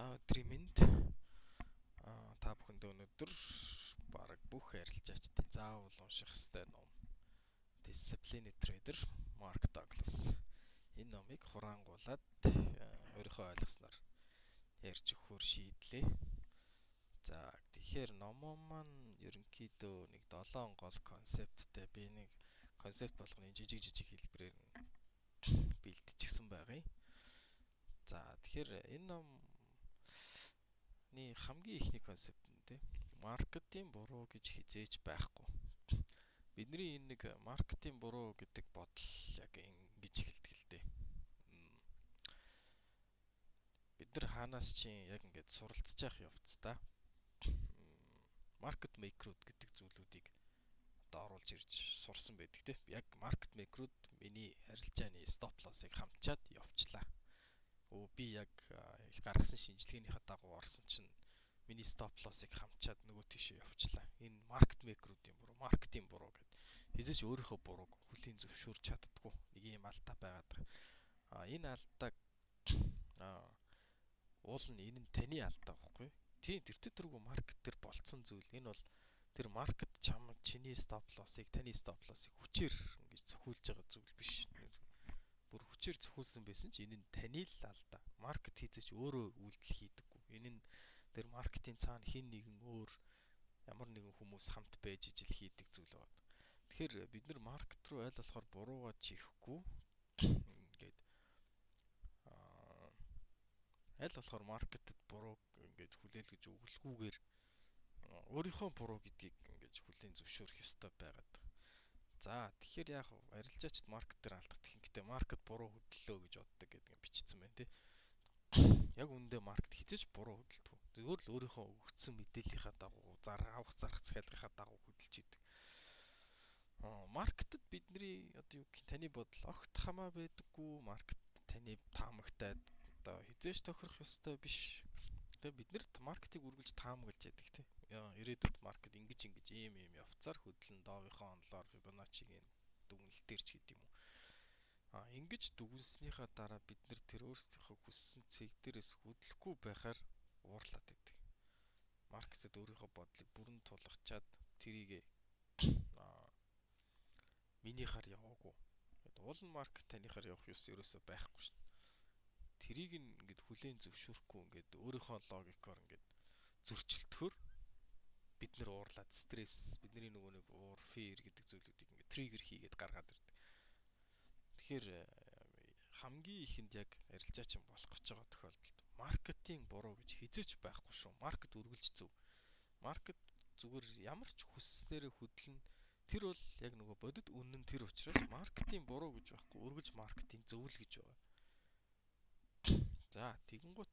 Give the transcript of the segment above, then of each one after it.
Өдрийн мэнд. Та бүхэнд өнөөдөр бараг бүх арилжаачдын заавал унших ёстой ном Disciplined Trader, Mark Douglas. Энэ номыг хураангуулад өөрийнхөө ойлгосноор ярьж өгөхөөр шийдлээ. За, тэгэхээр номоо маань ерөнхийдөө нэг 7 гол concept тэй, би нэг concept болгоны жижиг жижиг хэлбэрээр нь бэлтчихсэн байгаа юм. За, тэгэхээр энэ номны хамгийн эхний concept нь те market ийн буруу гэж хэзээ ч байхгүй. Бидний энэ нэг market ийн буруу гэдэг бодол яг ингэж эхэлдэг л дээ. Бид нар хаанаас чи яг ингээд суралцж явах явцдаа market maker үүд гэдэг зүйлүүдийг одоо оруулж ирж сурсан байдаг те. Яг market maker үүд миний арилжааны stop loss-ыг хамчаад явчлаа. Өө, би яг гаргасан шинжилгээнийхээ дагуу орсон чинь миний stop loss-ыг хамчаад нөгөө тийшээ явчлаа. Энэ market maker үүдийн буруу, market ийн буруу гэд хэзээ ч өөрийнхөө бурууг хүлээн зөвшөөрч чаддаггүй. Нэг юм алдаа байгаад байгаа. А энэ алдааг уул нь энэ нь таны алдаа байхгүй юу? Тийм, тэртээ тэргүй market дээр болцсон зүйл. Энэ бол тэр market чам чиний stop loss-ыг, таны stop loss-ыг хүчээр ингэж цохиулж байгаа зүйл биш. Бүр хүчээр цохиулсан байсан ч энэ нь таны л алдаа. Market хэзээ ч өөрөө үйлдэл хийдэггүй. Энэ нь тэр market ийн цаана хэн нэгэн өөр ямар нэгэн хүмүүс хамт байж ижил хийдэг зүйл байна. Тэгэхээр бид нар market руу аль болохоор бурууга чихэхгүй ингээд аль болохоор market эд буруу ингээд хүлээлгэж өгөлгүйгээр өөрийнхөө буруу гэдгийг ингээд хүлээн зөвшөөрөх ёстой байгаад. За, тэгэхээр яг арилжаачд market дээр алдах гэх юм. Гэтэ market буруу хөдлөлөө гэж боддог гэдэг юм бичсэн байна тий. Яг үүндээ market хэзээ ч буруу хөдөлдөг. Зүгээр л өөрийнхөө өгөгдсөн мэдээллийнхаа дагуу, зарах авах зарах захиалгынхаа дагуу хөдөлж идэг. Market эд бидний одоо юу гэх таны бодол огт хамаа байдаггүй. Market таны таамагтай одоо хэзээ ч тохирох ёстой биш. Тэгээ бид нар market ыг үргэлж таамаглаж яадаг тий. Ирээдүйд market ингэж ингэж ийм ийм явцаар хөдлөн, Dow-ынхоо онолоор, Fibonacci-гийн дүгнэлтээр ч гэдэг юм уу. А ингэж дүгнснийхаа дараа бид нар тэр өөрсдийнхөө хүссэн цэг дээрээс хөдлөхгүй байхаар уурлаад байдаг. Market эд өөрийнхөө бодлыг бүрэн тулгачаад тэрийг минийхаар яваагүй. Уул нь market таныхаар явах ёс ерөөсөө байхгүй шин. Тэрийг нь ингээд хүлээн зөвшөөрөхгүй, ингээд өөрийнхөө логикоор ингээд зөрчилдөхөөр бид нар уурлаад стресс, бидний нөгөө нэг уур, fear гэдэг зүйлүүдийг ингээд trigger хийгээд гаргаад ирдэг. Тэгэхээр хамгийн ихэнд яг арилжаачин болох гэж байгаа тохиолдолд market ийн буруу гэж хэзээ ч байхгүй шүү. Market үргэлж зөв. Market зүгээр ямар ч хүсснээрээ хөдлөн. Тэр бол яг нөгөө бодит үнэн тэр учраас market ийн буруу гэж байхгүй, үргэлж market ийн зөв л гэж байгаа. За, тэгэнгүүт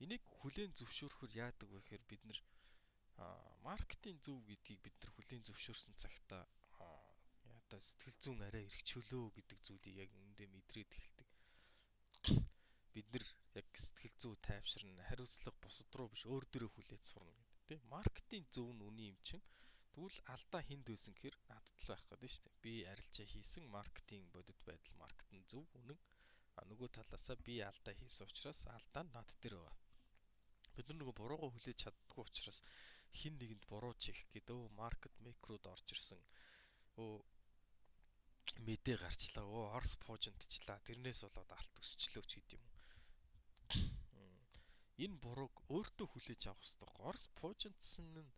энийг хүлээн зөвшөөрөхөөр яадаг вэ гэхээр бид нар market ийн зөв гэдгийг бид нар хүлээн зөвшөөрсөн цагта одоо сэтгэл зүйн арай эрх чөлөө гэдэг зүйлийг яг үүндээ мэдрээд эхэлдэг. Бид нар яг сэтгэл зүй тайвширна, хариуцлага бусад руу биш, өөр дөрөө хүлээж сурна гэдэг. Тэ, market ийн зөв нь үнэн юм чинь. Тэгвэл алдаа хэнд байсан гэхээр надад л байх гэдэг шүү дээ. Би арилжаа хийсэн, market ийн бодит байдал, market нь зөв үнэн. А нөгөө талаасаа би алдаа хийсэн учраас алдаа нь над дээр байгаа. Бид нар нөгөө буруугаа хүлээж чаддаггүй учраас хэн нэгэнд буруу чих гэдэг, өө, market maker үүд орж ирсэн. Өө, мэдээ гарчлаа. Өө, Орос пуужинтчлаа. Тэрнээс болоод алт өсчлөө ч гэдэг юм уу. Энэ бурууг өөртөө хүлээж авах хэрэгтэй. Орос пуужинтсан нь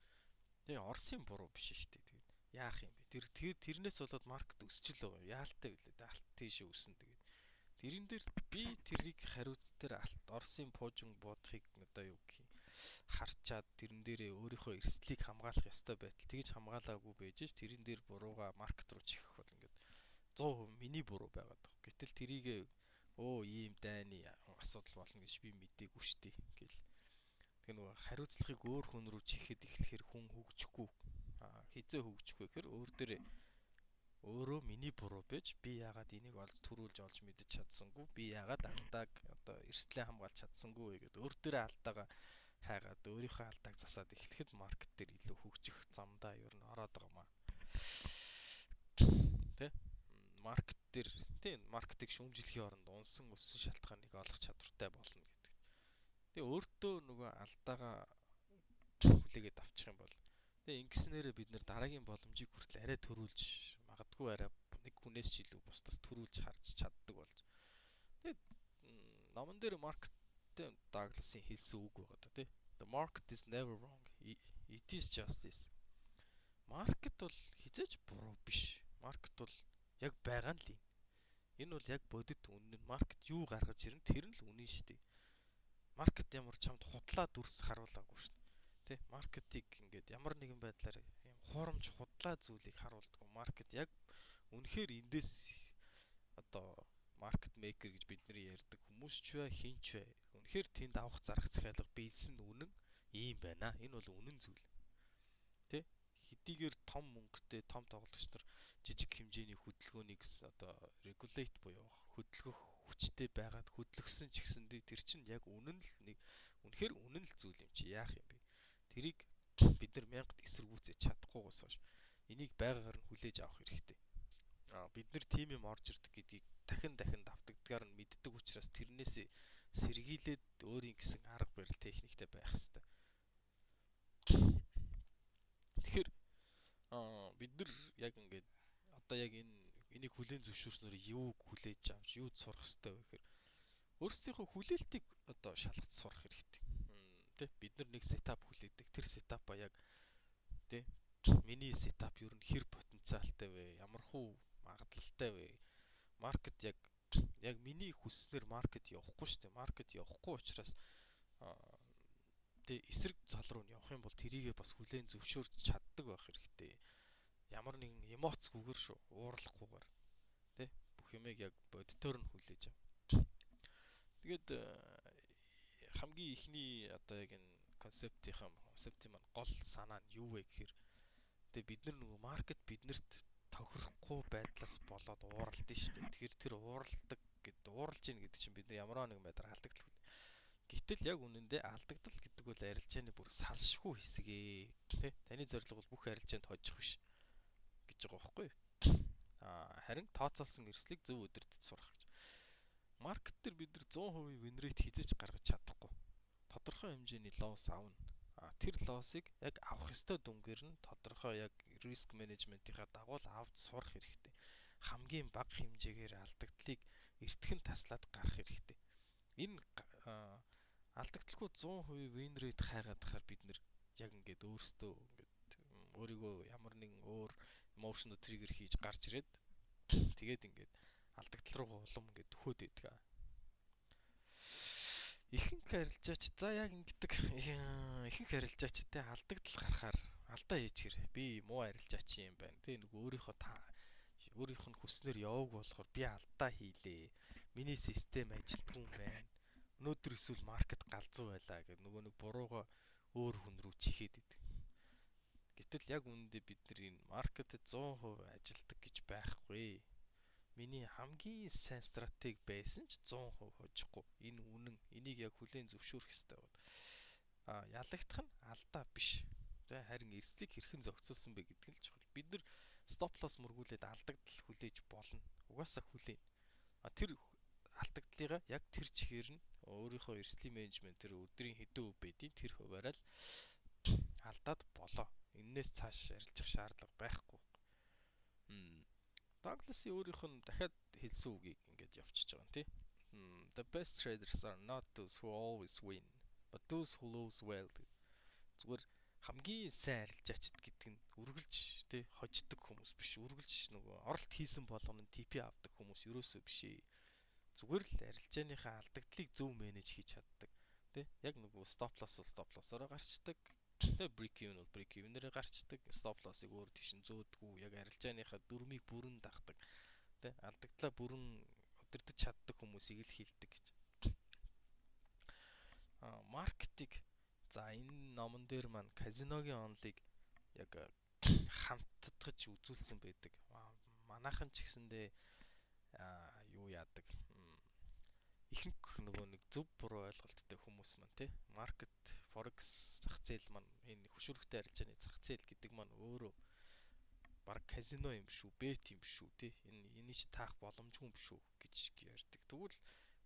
тэгээ Оросын буруу биш шүү дээ. Тэгээд яах юм бэ? Тэр тэрнээс болоод market өсчл байгаа. Яалтай билээ. Алт тийшээ өснө тэгээд. Тэрэн дээр би тэрийг хариуц тэр алт Оросын пуужин буудахыг одоо юу гэх юм харчаад тэрэн дээрээ өөрийнхөө эрсдлийг хамгаалах ёстой байтал тэгж хамгаалаагүй байж ш, тэрэн дээр бурууга market руу чихэх бол ингээд 100% миний буруу байгаад байгаа. Гэтэл тэрийг өө, ийм дайны асуудал болно гэж би мдээгүй штэ гэл. Тэгээ нөгөө хариуцлагыг өөр хүн рүү чихэхэд эхлэхээр хүн хөгжихгүй. А хэзээ хөгжих вэ гэхээр өөр дээрээ өөрөө миний буруу байж, би яагаад энийг олж түрүүлж олж мэдэж чадсангүй, би яагаад алдааг одоо эрсдлээ хамгаалж чадсангүй вэ гэдээ өөр дээрээ алдаагаа хайгаад, өөрийнхөө алдааг засаад эхлэхэд market дээр илүү хөгжих замдаа ер нь ороод байгаа маа. Тэ? Market дээр тийм market ыг шүүмжлэхийн оронд унсан өссөн шалтгааныг олох чадвартай болно гэдэг. Тэгээ өөртөө нөгөө алдаагаа хүлээгээд авчих юм бол тэгээ ингэснээрээ бид нэр дараагийн боломжийг хүртэл арай төрүүлж магадгүй, арай нэг хүнээс ч илүү бусдаас төрүүлж харж чаддаг болж. Тэгээд номон дээр Марк Дагласын хэлсэн үг байгаа да, тий. "The market is never wrong. It is just this." Market бол хэзээ ч буруу биш. Market бол яг байгаа нь л юм. Энэ бол яг бодит үнэн нь. Market юу гаргаж ирнэ, тэр нь л үнэн шүү дээ. Market ямар чамд худлаа дүрс харуулаагүй шүү дээ. Тэ, market ыг ингээд ямар нэгэн байдлаар юм хуурамч худлаа зүйлийг харуулдаг. Market яг үнэхээр эндээс одоо market maker гэж бидний ярьдаг хүмүүс ч бай, хэн ч бай. Үнэхээр тэнд авах зарах захиалга биелсэн үнэн ийм байна. Энэ бол үнэн зүйл. Тэ? Хэдийгээр том мөнгөтэй том тоглогч нар жижиг хэмжээний хөдөлгөөнийг одоо regulate буюу хөдөлгөх хүчтэй байгаад хөдлөгсөн ч гэсэндээ тэр чинь яг үнэн л нэг үнэхээр үнэн л зүйл юм чи яах юм бэ? Тэрийг бид нар мянгат эсэргүүцэж чадахгүйгээс хойш энийг байгаагаар нь хүлээж авах хэрэгтэй. А бид нар тийм юм орж ирдэг гэдгийг дахин дахин давтагдгаар нь мэддэг учраас тэрнээс сэргийлээд өөрийн гэсэн арга барил, техниктэй байх хэрэгтэй. Тэгэхээр бид нар яг ингээд одоо яг энэ энийг хүлээн зөвшөөрснөөр юуг хүлээж авч, юуд сурах хэрэгтэй вэ гэхээр өөрсдийнхөө хүлээлтийг одоо шалгаж сурах хэрэгтэй. Тэ, бид нар нэг setup хүлээдэг. Тэр setup аа яг, тэ, миний setup ер нь хэр потенциалтай вэ? Ямар хуу магадлалтай вэ? Market яг миний хүсснээр market явахгүй шүү дээ. Market явахгүй учраас тэ, эсрэг зал руу нь явах юм бол тэрийгээ бас хүлээн зөвшөөрч чаддаг байх хэрэгтэй. Ямар нэгэн эмоцгүйгээр шүү, уурлахгүйгээр. Тэ, бүх юмыг яг бодитоор нь хүлээж ав. Тэгээд хамгийн эхний одоо яг энэ концептын маань гол санаа нь юу вэ гэхээр тэгээ бид нар нөгөө market биднэрт тохирохгүй байдлаас болоод ууралдсан шүү дээ. Тэгэхээр тэр ууралдаг гэд ууралж ийн гэдэг чинь бид нар ямар нэгэн байдлаар алдагдал. Гэтэл яг үнэндээ алдагдал гэдэг бол арилжааны бүр салшгүй хэсэг ээ. Тэ? Таны зорилго бол бүх арилжаанд хожих биш гэж байгаа байхгүй юу? Аа, харин тооцоолсон эрсдлийг зөв удирдах сурах гэж. Market дээр бид нар 100% win rate хэзээ ч гаргаж чадахгүй. Тодорхой хэмжээний loss авна. А тэр loss ыг яг авах ёстой дүнгээр нь тодорхой яг risk management-ийнхаа дагуу авч сурах хэрэгтэй. Хамгийн бага хэмжээгээр алдагдлыг эртхэн таслаад гарах хэрэгтэй. Энэ алдагдaltaгүй 100% win rate хайгаад тахаар бид нэр яг ингээд өөрсдөө ингээд өөрийгөө ямар нэгэн өөр emotional trigger хийж гарч ирээд тэгээд ингээд алдагдал руугаа улам ингээд дөхөөд байдаг. Ихэнх арилжаач за яг ингэдэг, ихэнх арилжаачтай алдагдал гарахаар алдаа хийчихэр би муу арилжаач юм байна. Тэ, нэг өөрийнхөө та өөрийнх нь хүснээр яваг болохоор би алдаа хийлээ. Миний систем ажилтгүй юм байна. Өнөөдөр эсвэл market галзуу байлаа гэх нөгөө нэг бурууга өөр хүн рүү чихээд идэг. Гэтэл яг үүндээ бид нар энэ market эд 100% ажилтдаг гэж байхгүй. Миний хамгийн сайн стратеги байсан ч 100% хожихгүй. Энэ үнэн. Энийг яг хүлээн зөвшөөрөх ёстой байна. А ялагдах нь алдаа биш. За, харин эрсдлийг хэрхэн зохицуулсан бэ гэдэг нь л чухал. Бид нар stop loss мөргүүлээд алдагдал хүлээж болно. Угаасаа хүлээн. А тэр алдагдлыгаа яг тэр чихээр нь өөрийнхөө эрсдлийн менежмент, тэр өдрийн хэдэн өв байдیں۔ Тэр хувиараа л алдаад болоо. Эннээс цааш арилжах шаардлага байхгүй. Douglas-ийн өөрийнх нь дахиад хэлсэн үгийг ингээд явчихж байгаа юм тий. "The best traders are not those who always win, but those who lose well." Зүгээр хамгийн сайн арилжаачд гэдэг нь үргэлж, тий, хождог хүмүүс биш. Үргэлж нөгөө оролт хийсэн болгоно нь TP авдаг хүмүүс ерөөсөө биш ээ. Зүгээр л арилжааныхаа алдагдлыг зөв manage хийж чаддаг. Тий? Яг нөгөө stop loss бол stop loss-ороо гарчдаг. Тэ, break even бол break even-ээрээ гарчдаг. Stop loss-ыг өөр тийш нь зөөдгүү. Яг арилжааныхаа дүрмийг бүрэн дагдаг. Тэ, алдагдлаа бүрэн удирдах чаддаг хүмүүсийг л хилдэг гэж. А market ыг за энэ номон дээр маань казиногийн онолыг яг хамттгаж үзүүлсэн байдаг. Манайхан ч гэсэндээ юу яадаг, ихэнх нөгөө нэг зөв буруу ойлголттой хүмүүс маань, тий, market, forex зах зээл маань, энэ хөшүүрэгтэй арилжааны зах зээл гэдэг маань өөрөө баг казино юм шүү, bet юм шүү, тий, энэ энийг чи таах боломжгүй юм шүү гэж ярьдаг. Тэгвэл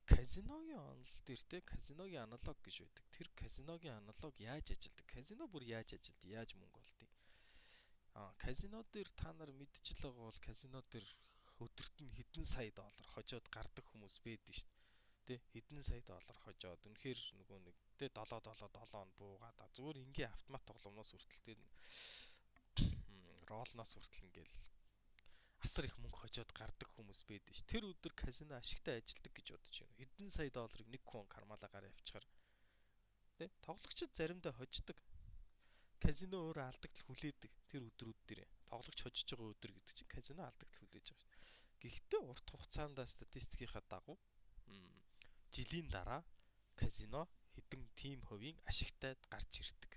Казиногийн онол дээр те, казиногийн аналог гэж байдаг. Тэр казиногийн аналог яаж ажилдаг? Казино бүр яаж ажилдаг? Яаж мөнгө олдгийг? Казино дээр та нар мэдчихэл байгаа бол казино дээр өдөрт нь хэдэн сая доллар хожоод гардаг хүмүүс байдаг шүү дээ. Тэ, хэдэн сая доллар хожоод үнэхээр нөгөө нэг тэ 7 7 7 он буугаад зүгээр энгийн автомат тоглоомноос хүртэл, тэ, ролноос хүртэл ингээл асар их мөнгө хожоод гардаг хүмүүс байдаг ш. Тэр өдөр казино ашигтай ажилдаг гэж бодож байна. Хэдэн сая долларыг нэг хүн кармалагаар явчихаар, тэ, тоглогчид заримдаа хождог. Казино өөрөө алдагдал хүлээдэг тэр өдрүүд дээр. Тоглогч хожиж байгаа өдөр гэдэг чинь казино алдагдал хүлээж байгаа ш. Гэхдээ урт хугацаанд статистикийнхаа дагуу жилийн дараа казино хэдэн тим хувийн ашигтай гарч ирдэг.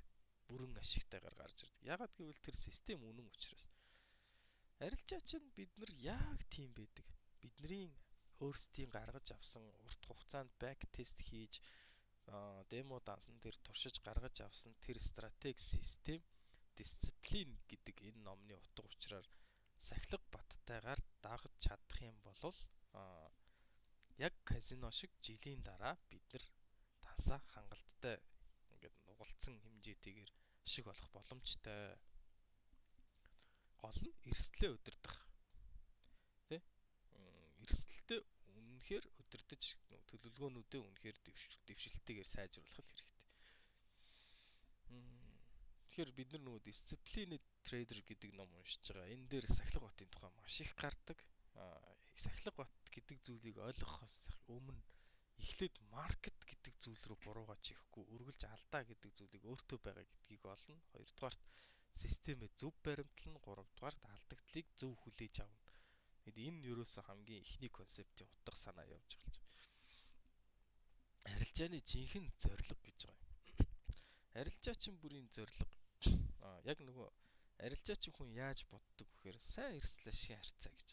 Бүрэн ашигтайгаар гарч ирдэг. Ягаад гэвэл тэр систем үнэн учраас. Арилжаа чинь бид нар яг тийм байдаг. Бидний өөрсдийн гаргаж авсан, урт хугацаанд back test хийж, демо дансан дээр туршиж гаргаж авсан тэр стратеги, систем, дисциплин гэдэг энэ номны утга учираар сахилга баттайгаар дагаж чадах юм бол яг казино шиг жилийн дараа бид нар дансаа хангалттай ингээд нугалцсан хэмжээтэйгээр ашиг олох боломжтой. Гол нь эрсдлээ удирдах. Тэ? Эрсдэлтэй үнэхээр удирдах, төлөвлөгөөнүүдээ үнэхээр дэвшилттэйгээр сайжруулах хэрэгтэй. Тэгэхээр бид нар нөгөө Disciplined Trader гэдэг ном уншиж байгаа. Энэ дээр сахилга батын тухай маш их гардаг. Сахилга бат гэдэг зүйлийг ойлгохоос өмнө эхлээд market гэдэг зүйл рүү буруугаа чихэхгүй, үргэлж алдаа гэдэг зүйлийг өөртөө байгаа гэдгийг олно. Хоёрдугаарт системээ зөв баримтлана. Гуравдугаарт алдагдлыг зөв хүлээж авна. Тэгэд энэ ерөөсөө хамгийн эхний концептын утга санаа явж байгаа юм. Арилжааны жинхэнэ зорилго гэж байгаа юм. Арилжаачин бүрийн зорилго яг нөгөө арилжаачин хүн яаж боддог вэхээр сайн эрсдэл ашигын харьцаа гэж.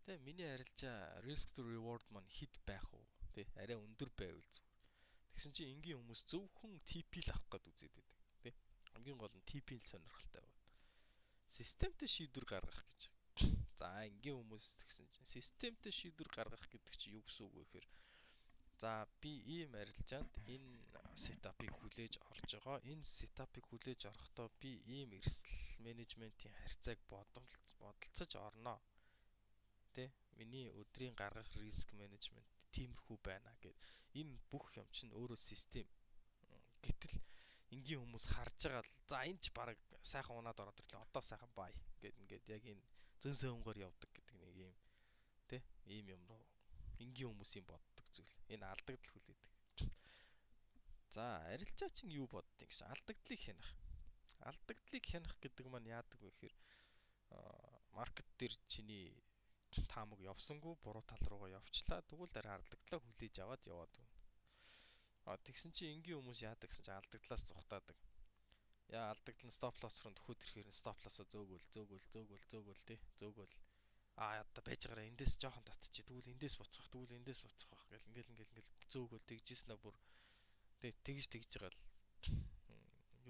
Тэ, миний арилжаа risk to reward маань хэд байх вэ? Тэ, арай өндөр байвал зүгээр. Тэгсэн чинь энгийн хүмүүс зөвхөн TP л авах гээд үзээд байдаг. Тэ, хамгийн гол нь TP л сонирхолтой байна. Системтэй шийдвэр гаргах гэж. За, энгийн хүмүүс тэгсэн чинь системтэй шийдвэр гаргах гэдэг чинь юу гэсэн үг вэ гэхээр за, би ийм арилжаанд энэ setup ыг хүлээж орж байгаа. Энэ setup ыг хүлээж орохдоо би ийм эрсдэл менежментийн харьцааг бодолцож орно. Тэ? Миний өдрийн гаргах risk management тиймэрхүү байна гэд. Энэ бүх юм чинь өөрөө систем. Гэтэл энгийн хүмүүс харж байгаа л за, энэ ч баг сайхан унаад ороод ирлээ. Одоо сайхан buy гэд ингээд яг энэ зөн совингоор явдаг гэдэг нэг юм, тэ, ийм юм руу энгийн хүмүүсийн боддог зүйл. Энэ алдагдал хүлээдэг. За, арилжаа чинь юу боддгийг гэсэн алдагдлыг хянах. Алдагдлыг хянах гэдэг маань яадаг вэ гэхээр market дээр чиний таамаг явсангүй буруу тал руугаа явчлаа. Тэгвэл дараа алдагдлаа хүлээж аваад яваад өгнө. А тэгсэн чинь энгийн хүмүүс яадаг гэсэн чинь алдагдлаас зугтаадаг. Яа, алдагдал нь stop loss руу нөхөд ирэхээр stop loss оо зөөгөл, зөөгөл, зөөгөл, зөөгөл, тий, зөөгөл, а одоо байж байгаараа эндээс жоохон татчих, тэгвэл эндээс буцах, тэгвэл эндээс буцах байх гэл ингээл ингээл ингээл зөөгөл тэгжсэн аа бүр, тий, тэгж тэгж байгаа л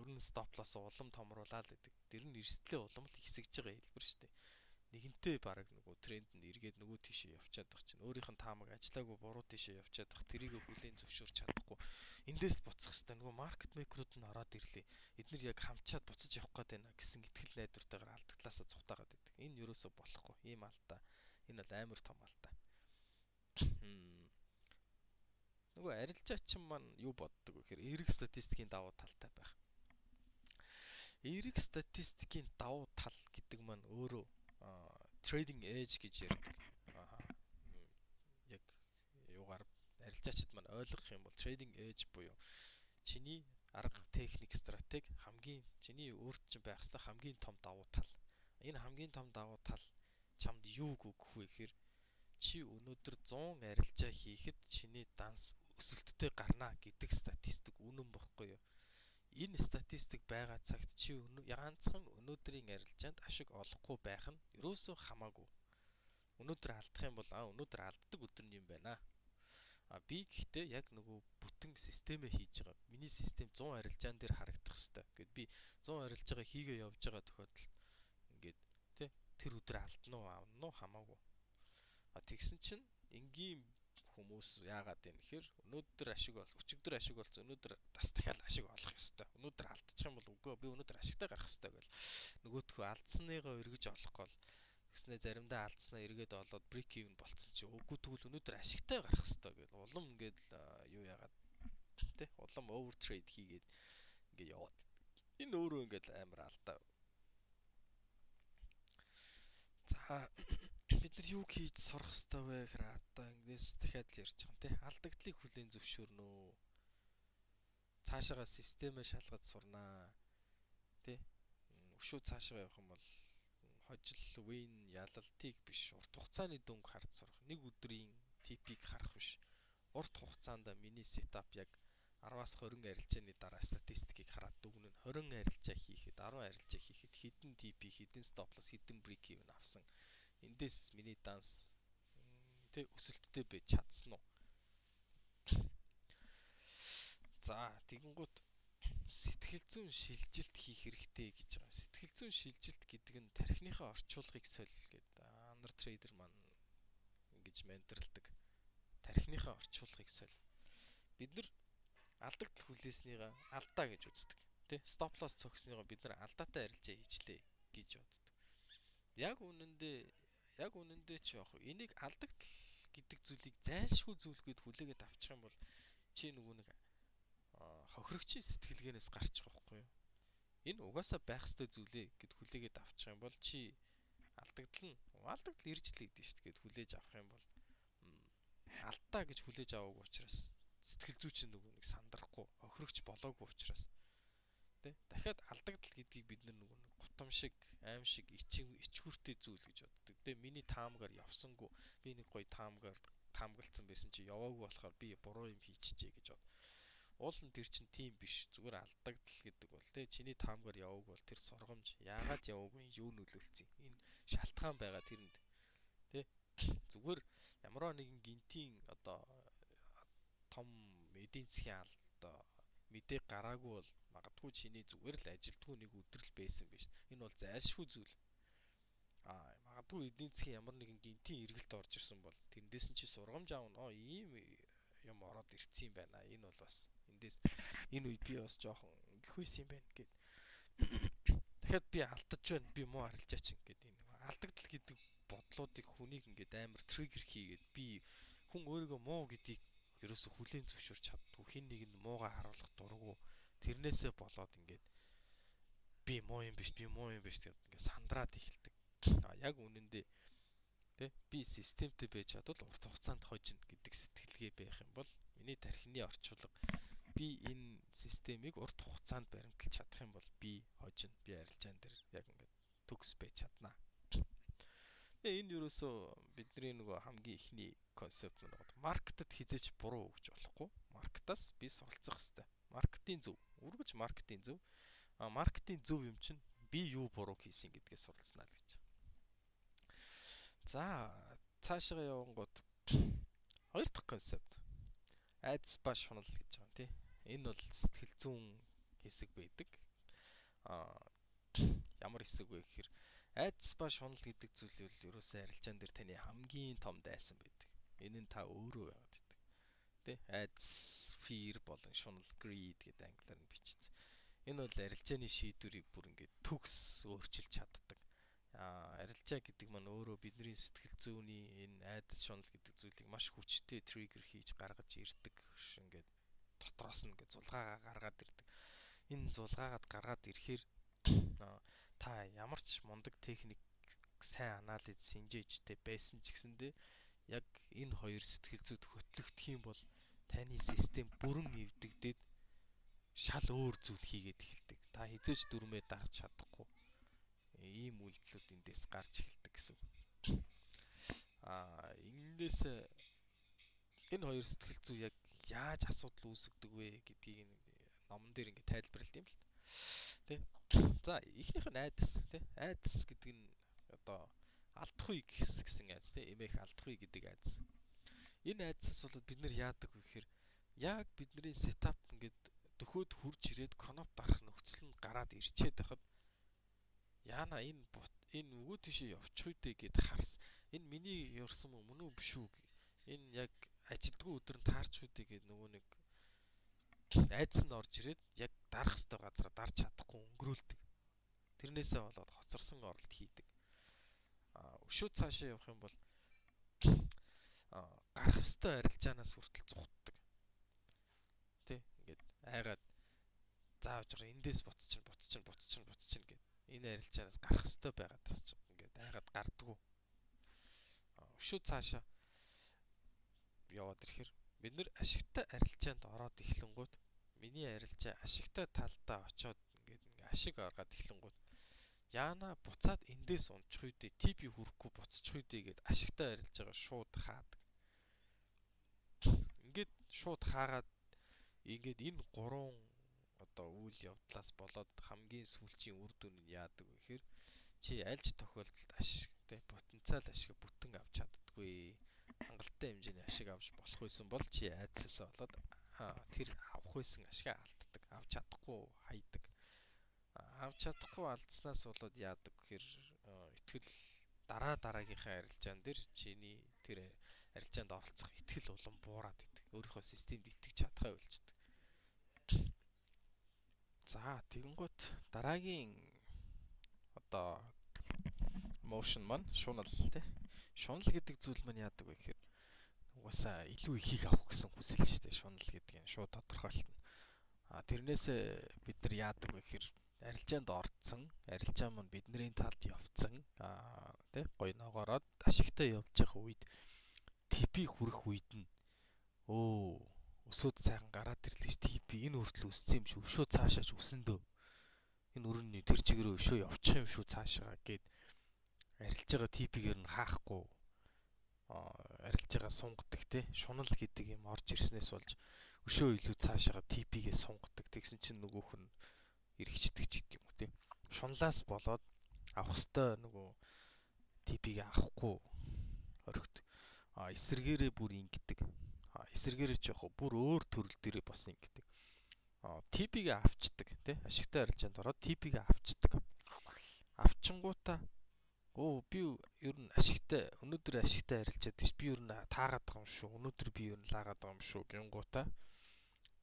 ер нь stop loss улам томруулаа л гэдэг. Тэр нь эрсдлээ улам л ихсэж байгаа хэлбэр шүү дээ. Нэгэнтээ баг нөгөө тренд нь эргээд нөгөө тийшээ явчаад байх чинь өөрийнх нь таамаг ажиллаагүй буруу тийшээ явчаад байх, тэрийг хүлээн зөвшөөрч чадахгүй, эндээс л буцах хэвээр, нөгөө market maker үүд нь ороод ирлээ, эднэр яг хамчаад буцаж явах гээд байна гэсэн итгэл найдвартайгаар алдагдлаасаа зугтаагаад байдаг. Энэ ерөөсөө болохгүй ийм алдаа. Энэ бол амар том алдаа. Нөгөө арилжаачин маань юу боддог вэ гэхээр эерэг статистикийн давуу талтай байх. Эерэг статистикийн давуу тал гэдэг маань өөрөө trading edge гэж ярьдаг. Аа. Яг юугаар арилжаачид маань ойлгох юм бол trading edge буюу чиний арга, техник, стратеги хамгийн чиний өөрт чинь байх ёстой хамгийн том давуу тал. Энэ хамгийн том давуу тал чамд юуг өгөх вэ гэхээр чи өнөөдөр 100 арилжаа хийхэд чиний данс өсөлттэй гарна гэдэг статистик үнэн бохгүй юу? Энэ статистик байгаа цагт чи ганцхан өнөөдрийн арилжаанд ашиг олохгүй байх нь ерөөсөө хамаагүй. Өнөөдөр алдах юм бол өнөөдөр алддаг өдөр нь юм байна. А би гэхдээ яг нөгөө бүтэн системээ хийж байгаа. Миний систем 100 арилжаан дээр харагдах хэвээр. Гэт би 100 арилжаагаа хийгээ явж байгаа тохиолдолд ингээд, тэ, тэр өдөр алдна уу авна уу хамаагүй. А тэгсэн чинь энгийн Хүмүүс яагаад юм гэхээр өнөөдөр ашиг бол өчигдөр ашиг болсон, өнөөдөр бас дахиад ашиг олох ёстой. Өнөөдөр алдчих юм бол үгүй, би өнөөдөр ашигтай гарах ёстой гэл нөгөөдхөө алдсаныгоо эргэж олох гол тэгснэ, заримдаа алдснаа эргээд олоод break even болцсон чи үгүй, тэгвэл өнөөдөр ашигтай гарах ёстой гэл улам ингээд юу яагаад тэ улам over trade хийгээд ингээд яваад, энэ өөрөө ингээд амар алдаа. За, бид нар юу хийж сурах ёстой вэ гэхээр одоо ингээс дахиад л ярьж байгаа юм те. Алдагдлыг хүлээн зөвшөөрнө. Цаашаага системээ шалгаж сурнаа. Тэ. Өшөө цаашаа явах юм бол хожил, win, ялалтыг биш, урт хугацааны дүнг харж сурах. Нэг өдрийн TP-г харах биш. Урт хугацаанд миний setup яг 10-аас 20 арилжааны дараа статистикийг хараад дүгнэн, 20 арилжаа хийхэд, 10 арилжаа хийхэд хэдэн TP, хэдэн stop loss, хэдэн break even авсан. Эндээс миний данс тэг өсөлттэй байж чадсан уу? За, тэгэнгүүт сэтгэл зүйн шилжилт хийх хэрэгтэй гэж байгаа. Сэтгэл зүйн шилжилт гэдэг нь тархиныхаа орчуулгыг соль гэдэг. Анар trader маань ингэж менторлдог. Тархиныхаа орчуулгыг соль. Бид нар алдагдал хүлээснийгаа алдаа гэж үздэг. Тэ, stop loss цохисныгоо бид нар алдаатай арилжаа хийчлээ гэж боддог. Яг үнэндээ ч яг энийг алдагдал гэдэг зүйлийг зайлшгүй зүйл гээд хүлээгээд авчих юм бол чи нөгөө нэг хохирогчийн сэтгэлгээнээс гарчих واخгүй юу? Энэ угаасаа байх ёстой зүйлээ гэд хүлээгээд авчих юм бол чи алдагдал нь алдагдал ирж л идэв шүү дээ гэд хүлээж авах юм бол, алдаа гэж хүлээж аваагүй учраас сэтгэл зүй чинь нөгөө нэг сандрахгүй, хохирогч болоогүй учраас тэ дахиад алдагдал гэдгийг бид нар нөгөө нэг гутам шиг, аим шиг ичин ичгүүртэй зүйл гэж боддог. Тэ, миний таамгаар явсангүй, би нэг гоё таамгаар таамаглалцсан байсан чи яваагүй болохоор би буруу юм хийчихжээ гэж бод. Уул нь тэр чинь тийм биш. Зүгээр алдагдал гэдэг бол тэ чиний таамгаар яваагүй бол тэр сургамж, яагаад яваагүй, юу нөлөөлсөн, энэ шалтгаан байгаа тэрэнд тэ. Зүгээр ямар нэгэн гинтийн одоо том эдийн засгийн одоо мэдээ гараагүй бол магадгүй чиний зүгээр л ажилтгүй нэг өдрөл байсан биш. Энэ бол зайлшгүй зүйл. А магадгүй эдийн засгийн ямар нэгэн гинтийн эргэлт орж ирсэн бол тэндээс нь чи сургамж аавна. Оо, ийм юм ороод ирсэн юм байна. Энэ бол бас эндээс энэ үед би бас жоохон ингэх байсан юм байна гэд. Дахиад би алдаж байна. Би муу арилжаач ингээд энэ алдагдал гэдэг бодлуудыг хүнийг ингээд амар trigger хийгээд, би хүн өөрийгөө муу гэдгийг ерөөсө хүлээн зөвшөөрч чаддгүй, хин нэг нь муугаа харуулах дурггүй, тэрнээсээ болоод ингээд би муу юм биш, би муу юм биш гэд ингээд сандраад эхэлдэг. А яг үнэндээ тэ би системтэй байж чадвал урт хугацаанд хожино гэдэг сэтгэлгээ байх юм бол миний тархины орчуулга би энэ системийг урт хугацаанд баримталж чадах юм бол би хожино, би арилжаан дээр яг ингээд төгс байж чаднаа. Тэгээ энэ ерөөсөө бидний нөгөө хамгийн эхний концепт нь market ад хэзээ ч буруу өгч болохгүй. Market аас би суралцах хэрэгтэй. Market ийн зөв, үргэлж market ийн зөв. А market ийн зөв юм чинь би юу буруу хийсэн гэдгээ суралцнаа л гэж. За, цаашаа явангууд хоёр дахь концепт айдас ба шунал гэж байгаа юм тий. Энэ бол сэтгэл зүйн хэсэг байдаг. А ямар хэсэг вэ гэхээр айдас ба шунал гэдэг зүйл бол ерөөсөө арилжаан дээр таны хамгийн том дайсан байдаг. Энэ нь та өөрөө байгаад байдаг. Тэ, айдас, fear болон шунал, greed гэдэг англиар нь бичсэн. Энэ бол арилжааны шийдвэрийг бүр ингээд төгс өөрчилж чаддаг. А арилжаа гэдэг маань өөрөө бидний сэтгэл зүйний энэ айдас, шунал гэдэг зүйлийг маш хүчтэй trigger хийж гаргаж ирдэг. Ингээд дотроос нь ингээд зулгаагаа гаргаад ирдэг. Энэ зулгаагаад гаргаад ирэхээр та ямар ч мундаг техник, сайн анализ, шинжээжтэй байсан ч гэсэндээ яг энэ хоёр сэтгэл зүйд хөтлөгдөх юм бол таны систем бүрэн эвдэгдээд шал өөр зүйл хийгээд эхэлдэг. Та хэзээ ч дүрмээ дагаж чадахгүй ийм үйлдэлүүд эндээс гарч эхэлдэг гэсэн. Аа, эндээс энэ хоёр сэтгэл зүй яг яаж асуудал үүсгдэг вэ гэдгийг номон дээр ингээд тайлбарлалт юм л та. Тэ. За, эхнийх нь айдас тий. Айдас гэдэг нь одоо алдахгүй гэсэн айдас тий. Эмээх алдахгүй гэдэг айдас. Энэ айдсаас бол бид нар яадаг вэ гэхээр яг бидний setup ингээд дөхөөд хурж ирээд кноп дарах нөхцөл нь гараад ирчээд байхад яана энэ өгөө тийшээ явчих үү гэд харс. Энэ миний ярьсан мөн үү, биш үү? Энэ яг Ажилдгүй өдөр нь таарч үдэ гэдэг нөгөө нэг айдас нь орж ирээд яг дарах ёстой газараа дарж чадахгүй өнгөрөөлдөг. Тэрнээсээ болоод хоцорсон оролт хийдэг. Өшөө цаашаа явах юм бол гарах ёстой арилжаанаас хүртэл зугтдаг. Тэ, ингээд айгаад заавж байгаа, эндээс буцчихна, буцчихна, буцчихна, буцчихна гэд энэ арилжаанаас гарах ёстой байгаад чинь ингээд айгаад гардггүй. Өшөө цаашаа яваад ирэхээр бид нэр ашигтай арилжаанд ороод эхлэнгүүт, миний арилжаа ашигтай талдаа очоод ингээд ингээ ашиг аргаад эхлэнгүүт, яана буцаад эндээс унчих үедээ, TP хүрэхгүй буцчих үедээ гэд ашигтай арилж байгаа шууд хаадаг. Ингээд шууд хаагаад, ингээд энэ гурван одоо үйл явдлаас болоод хамгийн сүүлчийн үр дүн нь яадаг вэ гэхээр чи альж тохиолдолд ашиг, тэ, потенциал ашиг бүтэн авч чаддаггүй. Хангалттай хэмжээний ашиг авч болох байсан бол чи айдсаасаа болоод тэр авах байсан ашигаа алддаг, авч чадахгүй хайдаг. Авч чадахгүй алдснаас болоод яадаг гэхээр итгэл дараа дараагийнхаа арилжаан дээр чиний тэр арилжаанд оролцох итгэл улам буураад идэг. Өөрийнхөө системд итгэж чадхаа болчдөг. За, тэгэнгүүт дараагийн одоо emotion маань шунал, тий. Шунал гэдэг зүйл маань яадаг вэ гэхээр угаасаа илүү ихийг авах гэсэн хүсэл шүү дээ. Шунал гэдэг нь шууд тодорхойлтно. А тэрнээсээ бид нар яадаг вэ гэхээр арилжаанд орцсон, арилжаа маань бидний талд явцсан, тий, гоё ногоороод ашигтай явж байгаа үед TP хүрэх үед нь өө өсөөд сайхан гараад ирлээ ш, TP энэ хүртэл өссөн юм шиг, өшөө цаашаач өсөн дөө. Энэ өрнөний тэр чигээрээ өшөө явчих юм шүү цаашаа гэд арилж байгаа TP-гээр нь хаахгүй арилж байгаа сунгадаг, те, шунал гэдэг юм орж ирснээс болж өшөө илүү цаашаага TP-гээ сунгадаг. Тэгсэн чинь нөгөөх нь эргэждэг ч гэдэг юм уу, те. Шунлаас болоод авах ёстой нөгөө TP-гээ авахгүй орхидог. А эсэргээрээ бүр ингэдэг. А эсэргээрээ ч яг бүр өөр төрөл дээрээ бас ингэдэг. А TP-гээ авчдаг, тий, ашигтай арилжаанд ороод TP-гээ авчдаг. Авчингуудаа өө би ер нь ашигтай, өнөөдөр ашигтай арилжаад тийш, би ер нь таагаад байгаа юм шүү. Өнөөдөр би ер нь лаагаад байгаа юм шүү гингуудаа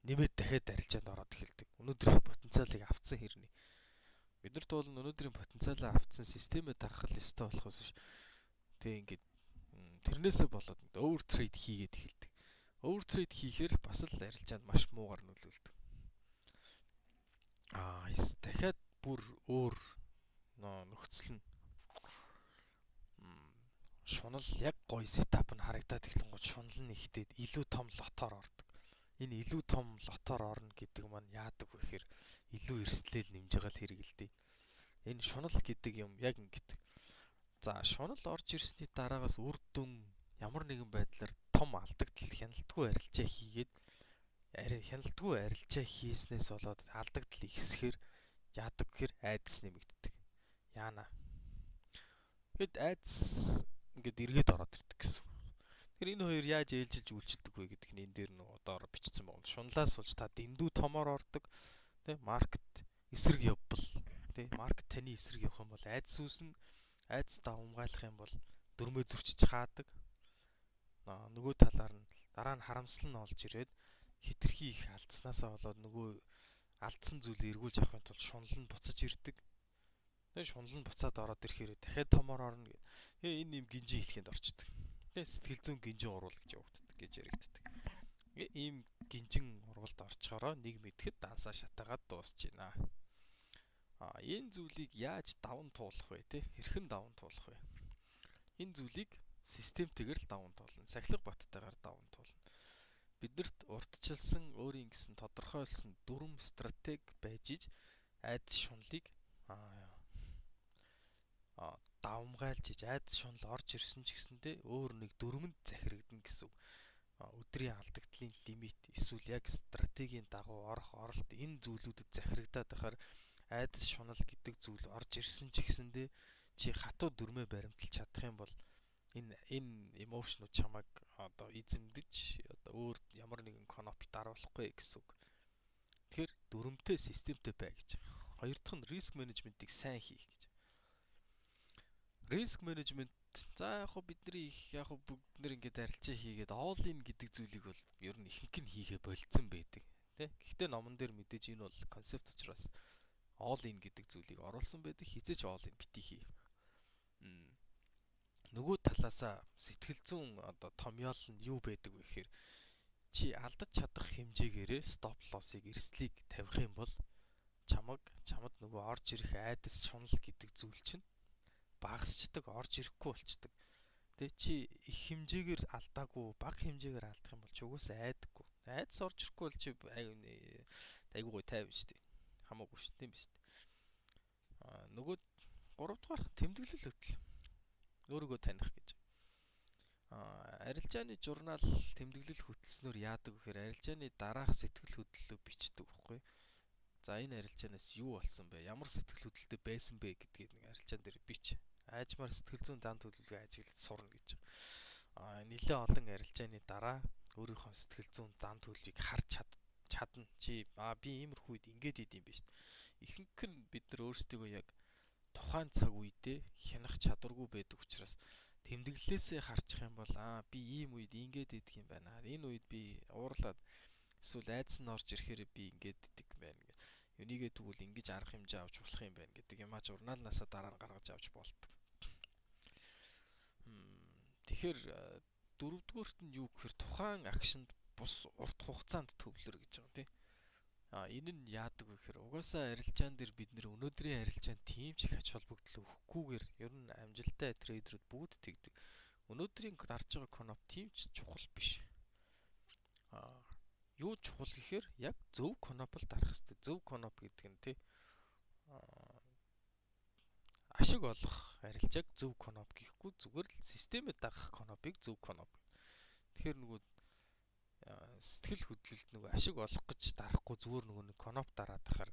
нэмээд дахиад арилжаанд ороод эхэлдэг. Өнөөдрийн потенциалыг авцсан хэрнээ. Бид нар тул өнөөдрийн потенциалаа авцсан системээ дагах л ёстой болохоос биш. Тэг ингээд тэрнээсээ болоод over trade хийгээд эхэлдэг. Over trade хийхээр бас л арилжаанд маш муугар нөлөөлдөг. Аа дахиад бүр өөр нөхцөл нь шунал, яг гоё setup нь харагдаад эхлэнгүүт шунал нь ихтэй илүү том lot оор ордог. Энэ илүү том lot оор орно гэдэг маань яадаг вэ гэхээр илүү эрсдлэл нэмж байгаа л хэрэг л дээ. Энэ шунал гэдэг юм яг ингэдэг. За, шунал орж ирсний дараагаас үр дүн ямар нэгэн байдлаар том алдагдал, хяналтгүй арилжаа хийгээд, хяналтгүй арилжаа хийснээс болоод алдагдал ихсэхээр яадаг гэхээр айдас нэмэгддэг. Яана. Тэгэд айдас ингээд эргээд ороод ирдэг гэсэн. Тэгэхээр энэ хоёр яаж ээлжилж үйлчилдэг вэ гэдэг нь энэ дээр нөгөө доор бичсэн байна. Шунлаас болж та дэндүү томоор ордог. Тэ, market эсрэг явбал, тэ, market таны эсрэг явах юм бол айдас үүснэ. Айдас давамгайлах юм бол дөрмөө зөрчиж хаадаг. Нөгөө талаар нь дараа нь харамсал нь олж ирээд хитрхи их алдснаасаа болоод нөгөө алдсан зүйлээ эргүүлж авахын тулд шунал нь буцаж ирдэг. Тэгээ шунал нь буцаад ороод ирэхээр дахиад томоор орно гэх. Тэгээ энэ юм гинжин хэлхэнд орчдөг. Тэгээ сэтгэл зүйн гинжин уруул гэж явагддаг гэж яригддаг. Ийм гинжин урвалд орчхороо нэг мэдэхэд дансаа шатаагаад дуусч байна. А энэ зүйлийг яаж даван туулах вэ, те? Хэрхэн даван туулах вэ? Энэ зүйлийг системтэйгээр л даван туулна. Сахилга баттайгаар даван туулна. Биднэрт урдчилсан, өөрийн гэсэн тодорхойлсон дүрм, стратеги байж иж айдас шунлыг давамгайлж иж айдас шунал орж ирсэн ч гэсэндээ өөр нэг дүрмэнд захирагдана гэсэн үг. Өдрийн алдагдлын лимит эсвэл яг стратегийн дагуу орох оролт, энэ зүйлүүдэд захирагдаад байхаар айдас шунал гэдэг зүйл орж ирсэн ч гэсэндээ чи хатуу дүрмээ баримталж чадах юм бол энэ emotion ууд чамайг одоо эзэмдэж, одоо өөр ямар нэгэн кноп даруулахгүй гэсэн үг. Тэгэхээр дүрмтэй, системтэй бай гэж. Хоёр дахь нь risk management ийг сайн хийх гэж. Risk management За, яг хөө бидний их, яг хөө бүгд нэр ингээд арилжаа хийгээд all in гэдэг зүйлийг бол ер нь ихэнх нь хийхэ болцсон байдаг. Тэ? Гэхдээ номон дээр мэдээж энэ бол концепт учраас all in гэдэг зүйлийг оруулсан байдаг. Хэзээ ч all in битгий хий. Нөгөө талаасаа сэтгэл зүйн одоо томьёол нь юу байдаг вэ гэхээр чи алдаж чадах хэмжээгээрээ stop loss-ыг, эрсдлийг тавих юм бол чамд нөгөө орж ирэх айдас, шунал гэдэг зүйл чинь багасчдаг, орж ирэхгүй болчдөг. Тэ, чи их хэмжээгээр алдаагүй, бага хэмжээгээр алдах юм бол чи угаасаа айдаггүй. Айдас орж ирэхгүй бол чи айгүй гоё тайван шүү дээ. Хамаагүй шүү, тийм биз дээ. Аа, нөгөө 3 дугаар тэмдэглэл хөдөл. Өөрийгөө таних гэж. Аа, арилжааны журнал тэмдэглэл хөтөлснөөр яадаг вэхээр арилжааны дараах сэтгэл хөдлөлөө бичдэг байхгүй. За, энэ арилжаанаас юу болсон бэ? Ямар сэтгэл хөдлөлтөй байсан бэ гэдгийг нэг арилжаан дээр бич. Аажмаар сэтгэл зүйн зан төлөвлөгөө ажиглаж сурна гэж. Аа, нэлээд олон арилжааны дараа өөрийнхөө сэтгэл зүйн зан төлөвийг харж чадна. Чи аа, би иймэрхүү үед ингэж идэм биш. Ихэнх нь бид нар өөрсдийгөө яг тухайн цаг үедээ хянах чадваргүй байдаг учраас тэмдэглэлээсээ харчих юм бол аа, би ийм үед ингэж идэх юм байна. Энэ үед би уурлаад эсвэл айдас нь орж ирэхээр би ингэж идэх юм байна гэх. Энийгээ тэгвэл ингэж арга хэмжээ авч болох юм байна гэдэг юмаа журналнаасаа дараа нь гаргаж авч болдог. Тэгэхээр дөрөвдүгüүрт нь юу гэхээр тухайн action д бус урт хугацаанд төвлөр гэж байгаа, тийм. А энэ нь яадаг вэ гэхээр угаасаа арилжаан дээр бид нэр өнөөдрийн арилжаанд тийм ч их ач холбогдол өгөхгүйгээр ер нь амжилттай trader үүд бүгд тэгдэг. Өнөөдрийн дарж байгаа кноп тийм ч чухал биш. А юу чухал гэхээр яг зөв кноп л дарах хэрэгтэй. Зөв кноп гэдэг нь, тий, ашиг олох арилжааг зөв кноп гэхгүй, зүгээр л системээ дагах кнопыг зөв кноп. Тэгэхээр нөгөө сэтгэл хөдлөлт нөгөө ашиг олох гэж дарахгүй, зүгээр нөгөө нэг кноп дараад ахаар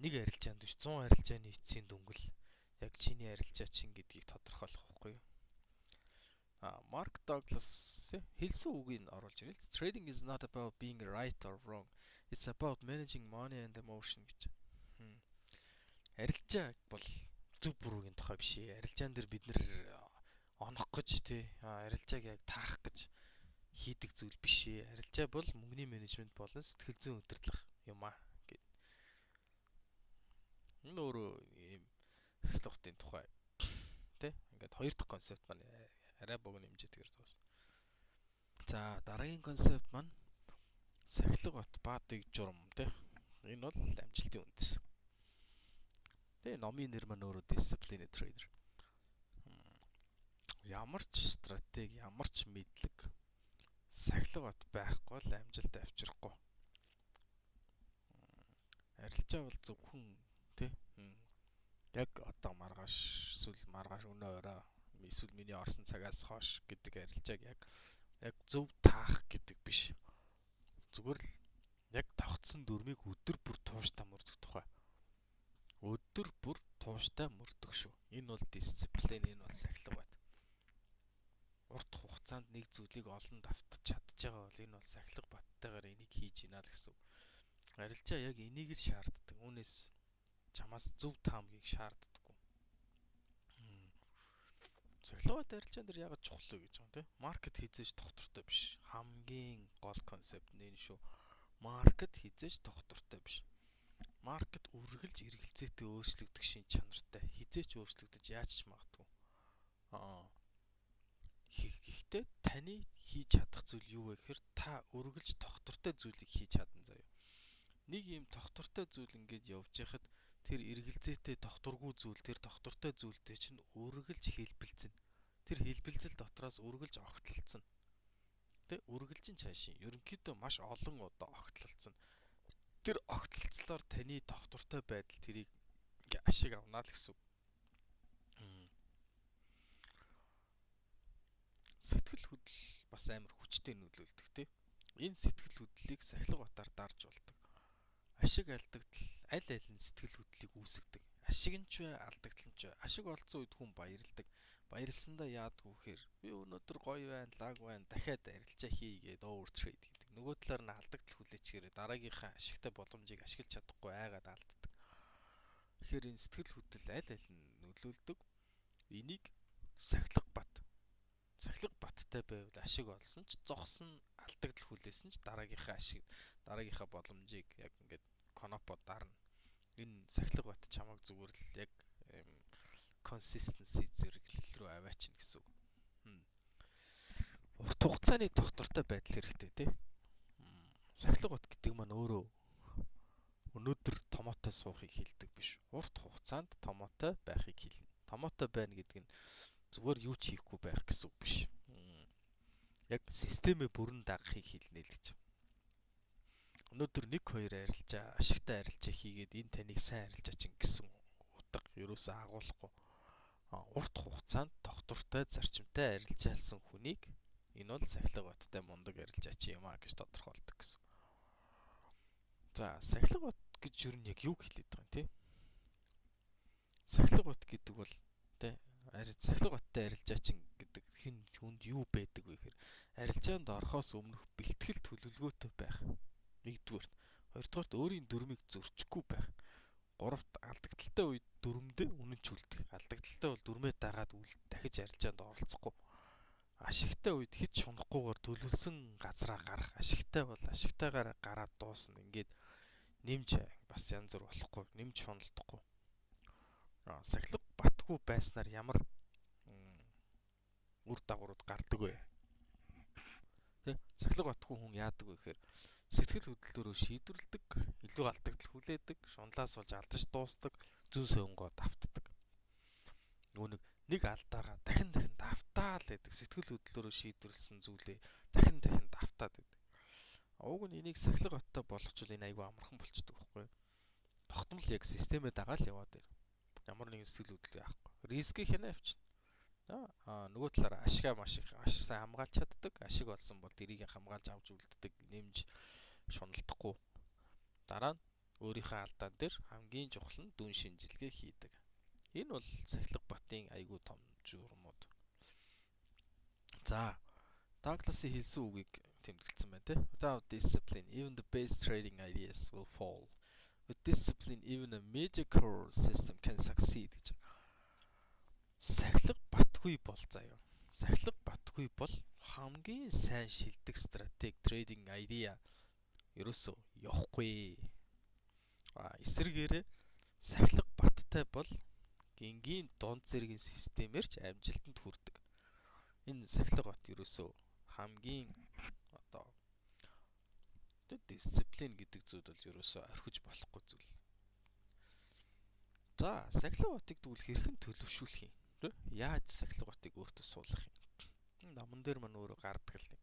нэг арилжаанд биш, 100 арилжааны эцсийн дүнгэл яг чиний арилжаа чин гэдгийг тодорхойлох байхгүй юу? А Марк Дуглас хэлсэн үгийг оруулж ирэл. "Trading is not about being right or wrong. It's about managing money and emotion" гэж. Арилжаа бол зөв буруугийн тухай биш ээ. Арилжаан дээр бид нэр онох гэж, тий, арилжааг яг таах гэж хийдэг зүйл биш ээ. Арилжаа бол мөнгөний менежмент болон сэтгэл зүйн удирдлага юм аа гэд. Энэ өөрөө ийм слогтын тухай, тий. Ингээд хоёр дахь концепт маань арай богино хэмжээтэйгээр дуус. За, дараагийн концепт маань сахилга бат ба дэг журам, тий. Энэ бол амжилтын үндэс. Тэгээ номын нэр маань өөрөө Disciplined Trader. Ямар ч стратеги, ямар ч мэдлэг сахилга бат байхгүй бол амжилт авчрахгүй. Арилжаа бол зөвхөн, тий, яг одоо маргааш эсвэл маргааш өнөө орой эсвэл миний орсон цагаас хойш гэдэг арилжааг яг зөв таах гэдэг биш. Зүгээр л яг тогтсон дүрмийг өдөр бүр тууштай мөрдөх тухай. Өдөр бүр тууштай мөрдөх шүү. Энэ бол дисциплин, энэ бол сахилга бат. Урт хугацаанд нэг зүйлийг олон давтаж чадж байгаа бол энэ бол сахилга баттайгаар энийг хийж гинэ л гэсэн үг. Арилжаа яг энийг л шаарддаг. Үүнээс чамаас зөв таамгийг шаарддаггүй. Сахилга бат арилжаан дээр яагаад чухал вэ гэж байгаа юм, те. Market хэзээ ч тогтвортой биш. Хамгийн гол концепт нь энэ шүү. Market хэзээ ч тогтвортой биш. Market үргэлж эргэлзээтэй өөрчлөгдөх шинж чанартай. Хэзээ ч өөрчлөгдөж яаж ч магадгүй. Аа. Гэхдээ таны хийж чадах зүйл юу вэ гэхээр та үргэлж тогтвортой зүйлийг хийж чадна заяа. Нэг юм тогтвортой зүйл ингээд явж яхад тэр эргэлзээтэй тогтворгүй зүйл тэр тогтвортой зүйлтэй чинь үргэлж хэлбэлзэнэ. Тэр хэлбэлзэл дотроос үргэлж огтлолцсон. Тэ, үргэлжин цаашин ерөнхийдөө маш олон удаа огтлолцсон. Тэр огтлолцлоор таны тогтвортой байдал тэрийг ингээ ашиг авнаа л гэсэн үг. Сэтгэл хөдлөл бас амар хүчтэй нөлөөлдөг, тий. Энэ сэтгэл хөдлөлийг сахилга батаар дарж болдог. Ашиг, алдагдал аль аль нь сэтгэл хөдлөлийг үүсгэдэг. Ашиг нь ч бай, алдагдал нь ч бай. Ашиг олцсон үед хүн баярлдаг. Баярлсандаа яадгүй гэхээр би өнөөдөр гоё байна, лаг байна, дахиад арилжаа хийгээд over trade гэдэг. Нөгөө талаар нь алдагдал хүлээчихээр дараагийнхаа ашигтай боломжийг ашиглаж чадахгүй айгаад алддаг. Тэгэхээр энэ сэтгэл хөдлөл аль аль нь нөлөөлдөг. Энийг Сахилга бат. Сахилга баттай байвал ашиг олсон ч зогсон, алдагдал хүлээсэн ч дараагийнхаа ашиг, дараагийнхаа боломжийг яг ингээд конопо дарна. Энэ сахилга бат чамайг зүгээр л яг consistency зэрэглэл рүү аваачна гэсэн үг. Урт хугацааны тогтвортой байдал хэрэгтэй, тий. Сахилга бат гэдэг маань өөрөө өнөөдөр томоотой суухыг хэлдэг биш. Урт хугацаанд томоотой байхыг хэлнэ. Томоотой байна гэдэг нь зүгээр юу ч хийхгүй байх гэсэн үг биш. Яг системээ бүрэн дагахыг хэлнэ л гэж. Өнөөдөр 1 2 арилжаа, ашигтай арилжаа хийгээд энэ таныг сайн арилжаа чинь гэсэн утга ерөөсөө агуулахгүй. Урт хугацаанд тогтвортой, зарчимтай арилжаалсан хүнийг энэ бол сахилга баттай мундаг арилжаач юм а гэж тодорхойлдог гэсэн. За, сахилга бат гэж юу нь яг юу хэлээд байгаа юм, те? Сахилга бат гэдэг бол, те, сахилга баттай арилжаачин гэдэг хэн хүнд юу байдаг вэ гэхээр арилжаанд орохоос өмнөх бэлтгэл төлөвлөгөөтэй байх. Нэгдүгээрт. Хоёрдугаарт, өөрийн дүрмийг зөрчихгүй байх. Гуравт, алдагдалтай үед дүрмдээ үнэнч үлдэх. Алдагдалтай бол дүрмээ дагаад үл дахиж арилжаанд оролцохгүй. Ашигтай үед хэд шунахгүйгээр төлөвлөсөн газраа гарах. Ашигтай бол ашигтайгаар гараад дуусна. Ингээд нэмж бас янз бүр болохгүй, нэмж шуналдахгүй. Сахилга батгүй байснаар ямар үр дагаврууд гардаг вэ? Тэ? Сахилга батгүй хүн яадаг вэ гэхээр сэтгэл хөдлөлөөрөө шийдвэрлэдэг, илүү алдагдал хүлээдэг, шунлаас болж алдаж дуустдаг, зөн совингоо давтдаг. Нөгөө нэг алдаагаа дахин дахин давтаал гэдэг, сэтгэл хөдлөлөөрөө шийдвэрлсэн зүйлээ дахин дахин давтаад байдаг. Уг нь энийг сахилга баттай болгочвол энэ айгүй амархан болчдөг байхгүй юу? Тогтмол яг системээ дагаал яваад байна. Ямар нэгэн сэтгэл хөдлөл яахгүй. Risk ийг хянаа явчихна. Аа, нөгөө талаараа ашигаа маш их маш сайн хамгаалж чаддаг. Ашиг олсон бол тэрийг хамгаалж авч үлддэг, нэмж шуналдахгүй. Дараа нь өөрийнхөө алдаан дээр хамгийн чухал нь дүн шинжилгээ хийдэг. Энэ бол сахилга батын айгүй том журмууд. За, Douglas-ийн хэлсэн үгийг тэмдэглэсэн байна, те. "Without discipline, even the best trading ideas will fail. With discipline, even a mediocre system can succeed" гэж. Сахилга батгүй бол заяа. Сахилга батгүй бол хамгийн сайн шилдэг стратеги, trading idea ерөөсөө явахгүй. А эсрэгээрээ сахилга баттай бол гингийн дунд зэргийн системээр ч амжилтанд хүрдэг. Энэ сахилга бат ерөөсөө хамгийн одоо дисциплин гэдэг зүйл бол ерөөсөө орхиж болохгүй зүйл. За, сахилга батыг тэгвэл хэрхэн төлөвшүүлэх юм? Яаж сахилга батыг өөртөө суулгах юм? Номон дээр маань өөрөө гардаг л юм.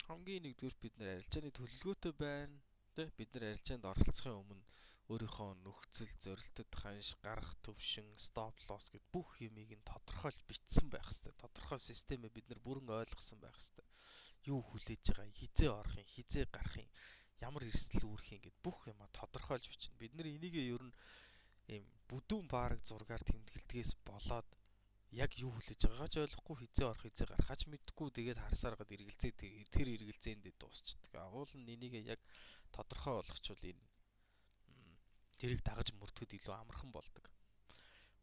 Хамгийн нэгдүгээр, бид нэр арилжааны төлөвлөгөөтэй байна. Тэ, бид нар арилжаанд оролцохын өмнө өөрийнхөө нөхцөл, зорилтод ханш, гарах төвшин, stop loss гэд бүх юмыг нь тодорхойлж бичсэн байх хэрэгтэй. Тодорхой системээ бид нар бүрэн ойлгосон байх хэрэгтэй. Юу хүлээж байгаа, хизээ орох юм, хизээ гарах юм, ямар эрсдэл үүрэх юм гэд бүх юма тодорхойлж бичнэ. Бид нар энийгээ ер нь ийм бүдүүн баараг зургаар тэмдэглэдгээс болоод яг юу хүлээж байгаагаа ч ойлгохгүй, хизээ орох, хизээ гарахаа ч мэдэхгүй, тэгээд харсаар гад эргэлзээ, тэр эргэлзээндээ дуусчдаг. Агуул нь энийгээ яг тодорхой болгочвол энэ тэрийг дагаж мөрдөхөд илүү амархан болдог.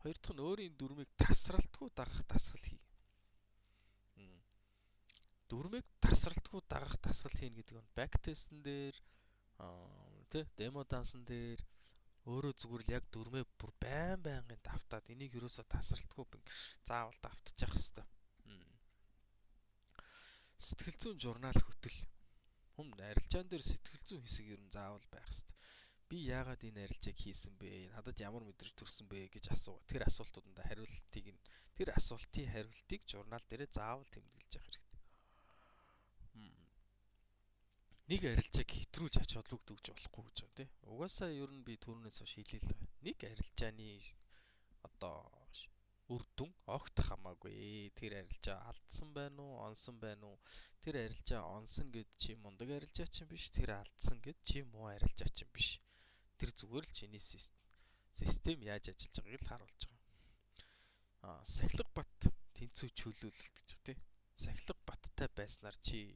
Хоёр дахь нь, өөрийн дүрмийг тасралтгүй дагах дасгал хий. Дүрмийг тасралтгүй дагах дасгал хийнэ гэдэг нь backtest эн дээр, тэ, демо дансан дээр өөрөө зүгээр л яг дүрмээ бүр байн байнгын давтаад энийг ерөөсөө тасралтгүй заавал давтчих хэвээр. Сэтгэл зүйн журнал хөтөл. Хүм арилжаан дээр сэтгэл зүйн хэсэг ер нь заавал байх хэвээр. Би яагаад энэ арилжааг хийсэн бэ? Надад ямар мэдрэмж төрсөн бэ гэж асуу. Тэр асуултууданд хариултыг нь, тэр асуултын хариултыг журнал дээрээ заавал тэмдэглэж явах хэрэгтэй. Нэг арилжааг хэтрүүлж ач холбогдол өгч болохгүй гэж байна, тий. Угаасаа ер нь би түрүүнээс хойш хэлээ л байна. Нэг арилжааны одоо үр дүн огт хамаагүй. Тэр арилжаа алдсан байна уу, онсон байна уу? Тэр арилжаа онсон гэд чи мундаг арилжаач юм биш. Тэр алдсан гэд чи муу арилжаач юм биш. Тэр зүгээр л чиний систем яаж ажиллаж байгааг л харуулж байгаа. Аа, сахилга бат тэнцүү чөлөөлөлт гэж тий. Сахилга баттай байснаар чи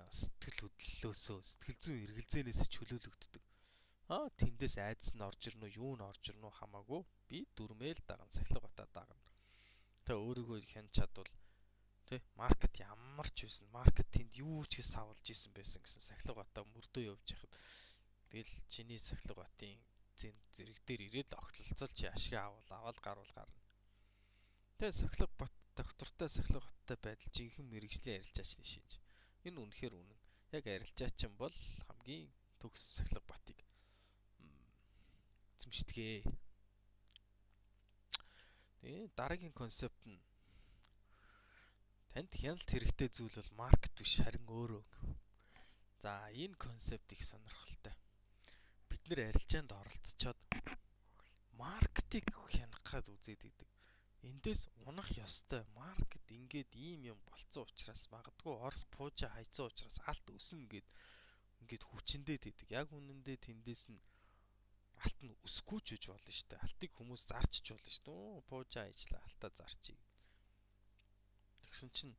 сэтгэл хөдлөлөөсөө, сэтгэл зүйн эргэлзээнээс чөлөөлөгддөг. Аа, тэндээс айдас нь орж ирнэ үү, юу нь орж ирнэ үү хамаагүй. Би дүрмээ л дагна, сахилга батаа дагна. Тэ өөрийгөө хянаж чадвал тэ market ямар ч байсан, market тэнд юу ч гэж савлж исэн байсан гэсэн сахилга батаа мөрдөө явж яхад тэгэл чиний сахилга батын зэн зэрэг дээр ирээд огтлолцол чи ашиг авал авал гарвал гарна. Тэгээ сахилга бат доктортой сахилга баттай байдал жинхэнэ мэргэжлийн арилжаачны шинж. Энэ үнэхээр үнэн. Яг арилжаачин бол хамгийн төгс сахилга батыг эзэмшдэг. Тэгээ дараагийн concept нь танд хяналт хэрэгтэй зүйл бол market биш, харин өөрөө. За, энэ concept их сонирхолтой. Бид нэр арилжаанд оролцочоод market ыг хянах гад үзээд идэг. Эндээс унах ёстой. Market ингээд ийм юм болцсон учраас магадгүй Орос пуужаа хайцсан учраас алт өснө гэд ингээд хүчиндээ идэг. Яг үнэндээ тэндээс нь алт нь өсөхгүй ч гэж болно шүү дээ. Алтыг хүмүүс зарчиж болно шүү дээ. Пуужаа ажиллаа, алтаа зарчий. Тэгсэн чинь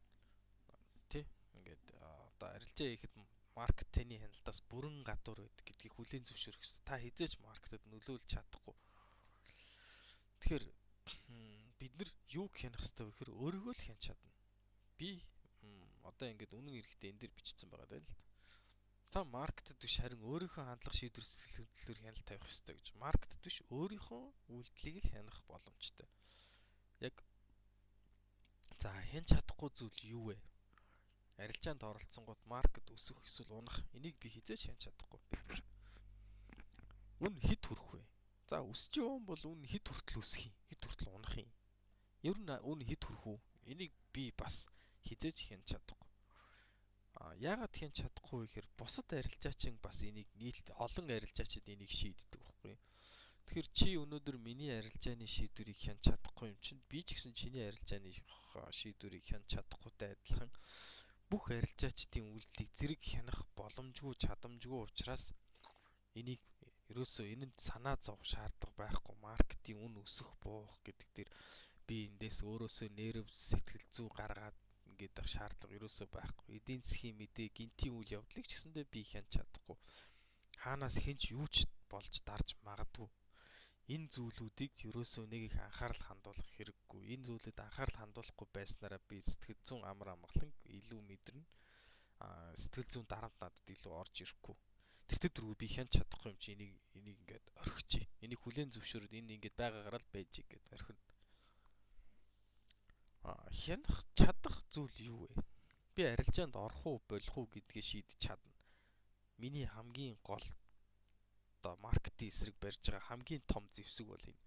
тий ингээд одоо арилжаа хийхэд market таны хяналтаас бүрэн гадуур байдаг гэдгийг хүлээн зөвшөөрөх ёстой. Та хэзээ ч market ад нөлөөлж чадахгүй. Тэгэхээр бид нар юуг хянах ёстой вэ гэхээр өөрийгөө л хянаж чадна. Би одоо ингээд үнэн эрэхтэй энэ дэр бичсэн байгаа даа л да. Та market ад биш, харин өөрийнхөө хандлага, шийдвэр сэтгэл хөдлөлөөр хяналт тавих ёстой гэж. Market ад биш, өөрийнхөө үйлдэлийг л хянах боломжтой. Яг за хянч чадахгүй зүйл юу вэ? Арилжаанд оролцсонгууд market өсөх эсвэл унах, энийг би хэзээ ч хянч чадахгүй бид нар. Үн хэд хүрэх вэ? За, өсөж явсан бол үн хэд хүртэл өсөх юм? Хэд хүртэл унах юм? Ер нь үн хэд хүрэх үү? Энийг би бас хэзээ ч хянч чадахгүй. А яагаад хянч чадахгүй вэ гэхээр бусад арилжаачин бас энийг нийлт олон арилжаачид энийг шийддэг байхгүй юу? Тэгэхээр чи өнөөдөр миний арилжааны шийдвэрийг хянч чадахгүй юм чинь би ч гэсэн чиний арилжааны шийдвэрийг хянч чадахгүйтэй адилхан бүх арилжаачдын үйлдэлийг зэрэг хянах боломжгүй, чадамжгүй учраас энийг ерөөсөө энэнд санаа зовох шаардлага байхгүй. Market ийн үн өсөх, буух гэдэг дээр би эндээс өөрөөсөө нерв, сэтгэл зүй гаргаад ингээд ах шаардлага ерөөсөө байхгүй. Эдийн засгийн мэдээ, гэнэтийн үйл явдлыг ч гэсэндээ би хянч чадахгүй. Хаанаас хэн ч юу ч болж дарж магадгүй. Энэ зүйлүүдийг ерөөсөө нэг их анхаарал хандуулах хэрэггүй. Энэ зүйлүүд анхаарал хандуулахгүй байснараа би сэтгэл зүйн амар амгалан илүү мэдэрнэ. Аа, сэтгэл зүйн дарамт надад илүү орж ирэхгүй. Тэртээ дөрвөө би хянч чадахгүй юм чи энийг ингээд орхичих. Энийг хүлээн зөвшөөрөөд энэ ингээд байгаагаараа л байж гээд орхино. А хянах чадах зүйл юу вэ? Би арилжаанд орох уу, болох уу гэдгээ шийдэж чадна. Миний хамгийн гол одоо market ын эсрэг барьж байгаа хамгийн том зэвсэг бол энэ.